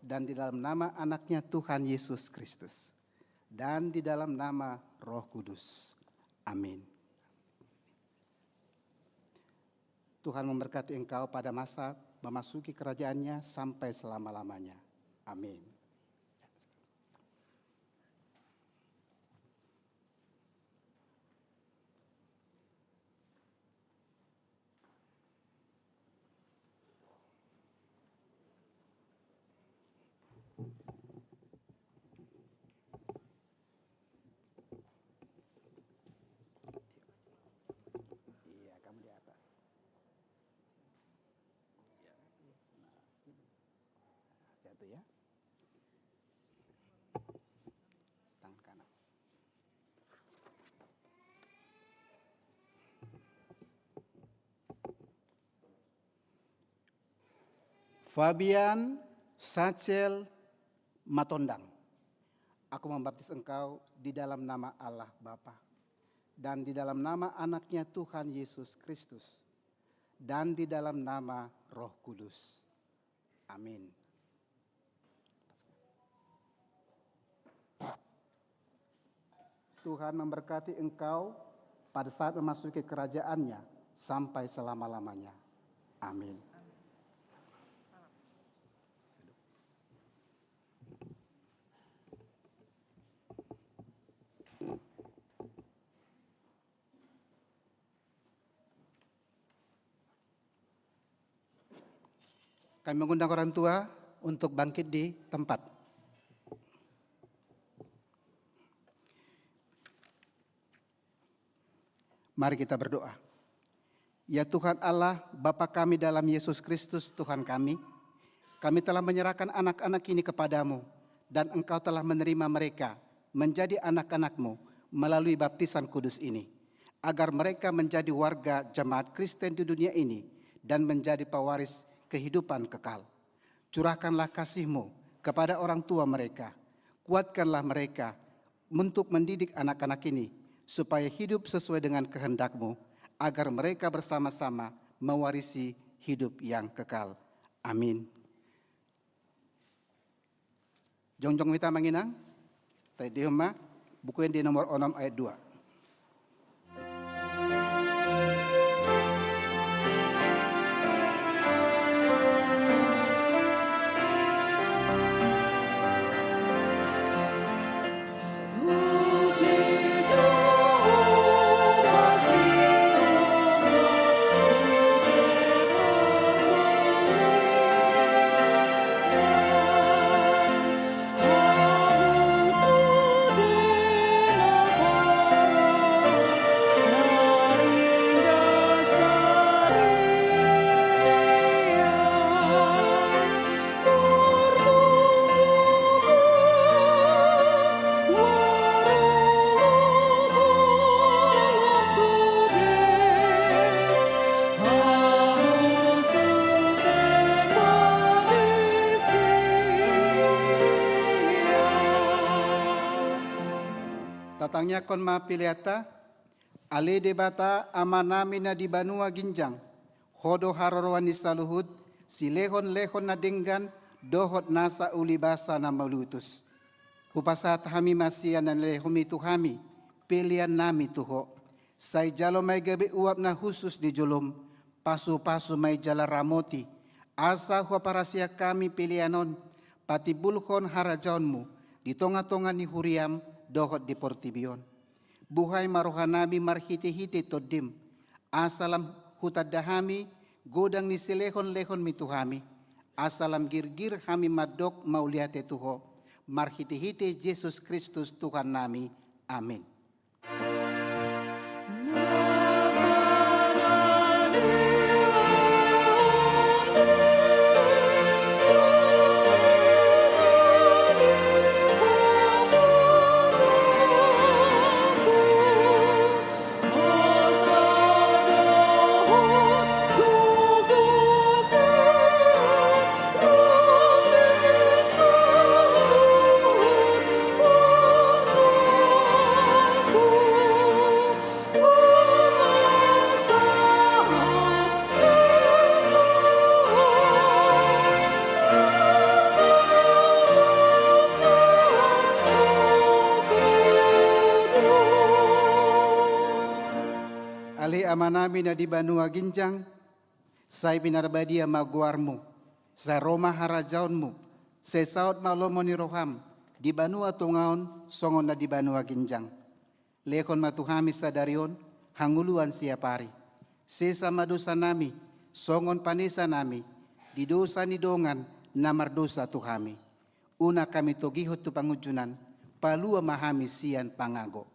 dan di dalam nama Anaknya Tuhan Yesus Kristus, dan di dalam nama Roh Kudus. Amin. Tuhan memberkati engkau pada masa memasuki kerajaan-Nya sampai selama-lamanya. Amin. Iya, kamu di atas. Iya. Nah, ini. Nah, jatuh ya. Tangan kanan. Fabian Sachel Matondang. Aku membaptis engkau di dalam nama Allah Bapa, dan di dalam nama Anaknya Tuhan Yesus Kristus, dan di dalam nama Roh Kudus. Amin. Tuhan memberkati engkau pada saat memasuki kerajaan-Nya sampai selama-lamanya. Amin. Kami mengundang orang tua untuk bangkit di tempat. Mari kita berdoa. Ya Tuhan Allah, Bapa kami dalam Yesus Kristus, Tuhan kami, kami telah menyerahkan anak-anak ini kepada-Mu, dan Engkau telah menerima mereka menjadi anak-anak-Mu melalui baptisan kudus ini, agar mereka menjadi warga jemaat Kristen di dunia ini dan menjadi pewaris kehidupan kekal. Curahkanlah kasih-Mu kepada orang tua mereka. Kuatkanlah mereka untuk mendidik anak-anak ini supaya hidup sesuai dengan kehendak-Mu, agar mereka bersama-sama mewarisi hidup yang kekal. Amin. Jongjong ma hita, amang inang. Taendehon ma Buku Ende nomor onom ayat dua. Tatangiangkon ma peleanta. Ale Debata Amanami na di banua ginjang, Ho do haroroan ni saluhut silehonlehon na denggan dohot nasa ulibasa na malutus. Hupasahat hami ma sian na nilehomi tu hami peleannami tu Ho, Sai jalo ma i gabe uap na hushus di jolom, pasupasu ma i jala ramoti, asa huhaparasian hami pelean on patimbulhon harajaonmu di tongatonga ni huriam dohot di portibi on. Buhai ma rohanami marhitehite Tondim, asa lam hutanda hami godang ni silehonlehonmi tu hami, asa lam girgir hami mandok mauliate tu Ho, marhitehite Jesus Kristus Tuhannami. Amin. Ale Amanami na di banua ginjang, sai pinarbadia ma goarmu, sai ro ma harajaonmu, sai saut ma lomo ni roham di banua tonga on songon na di banua ginjang. Lehon ma tu hami sadari on hangoluan siapari. Sesa ma dosanami, songon panesanami di dosa ni dongan na mardosa tu hami. Unang hami togihon tu pangunjunan, palua ma hami sian pangago.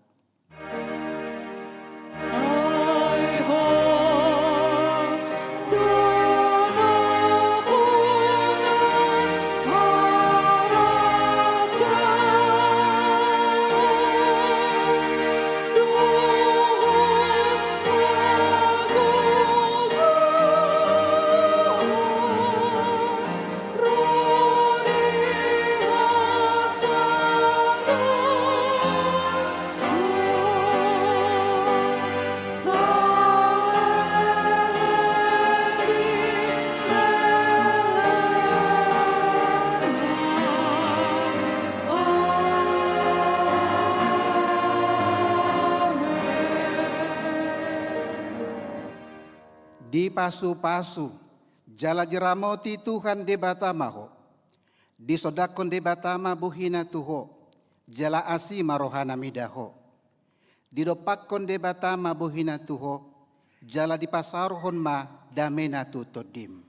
Dipasupasu jala diramoti Tuhan Debata ma ho. Disondangkon Debata ma bohina tu ho, jala asi ma rohana mida ho. Didompakkon Debata ma bohina tu ho, jala dipasaorhon ma damena tu tondim.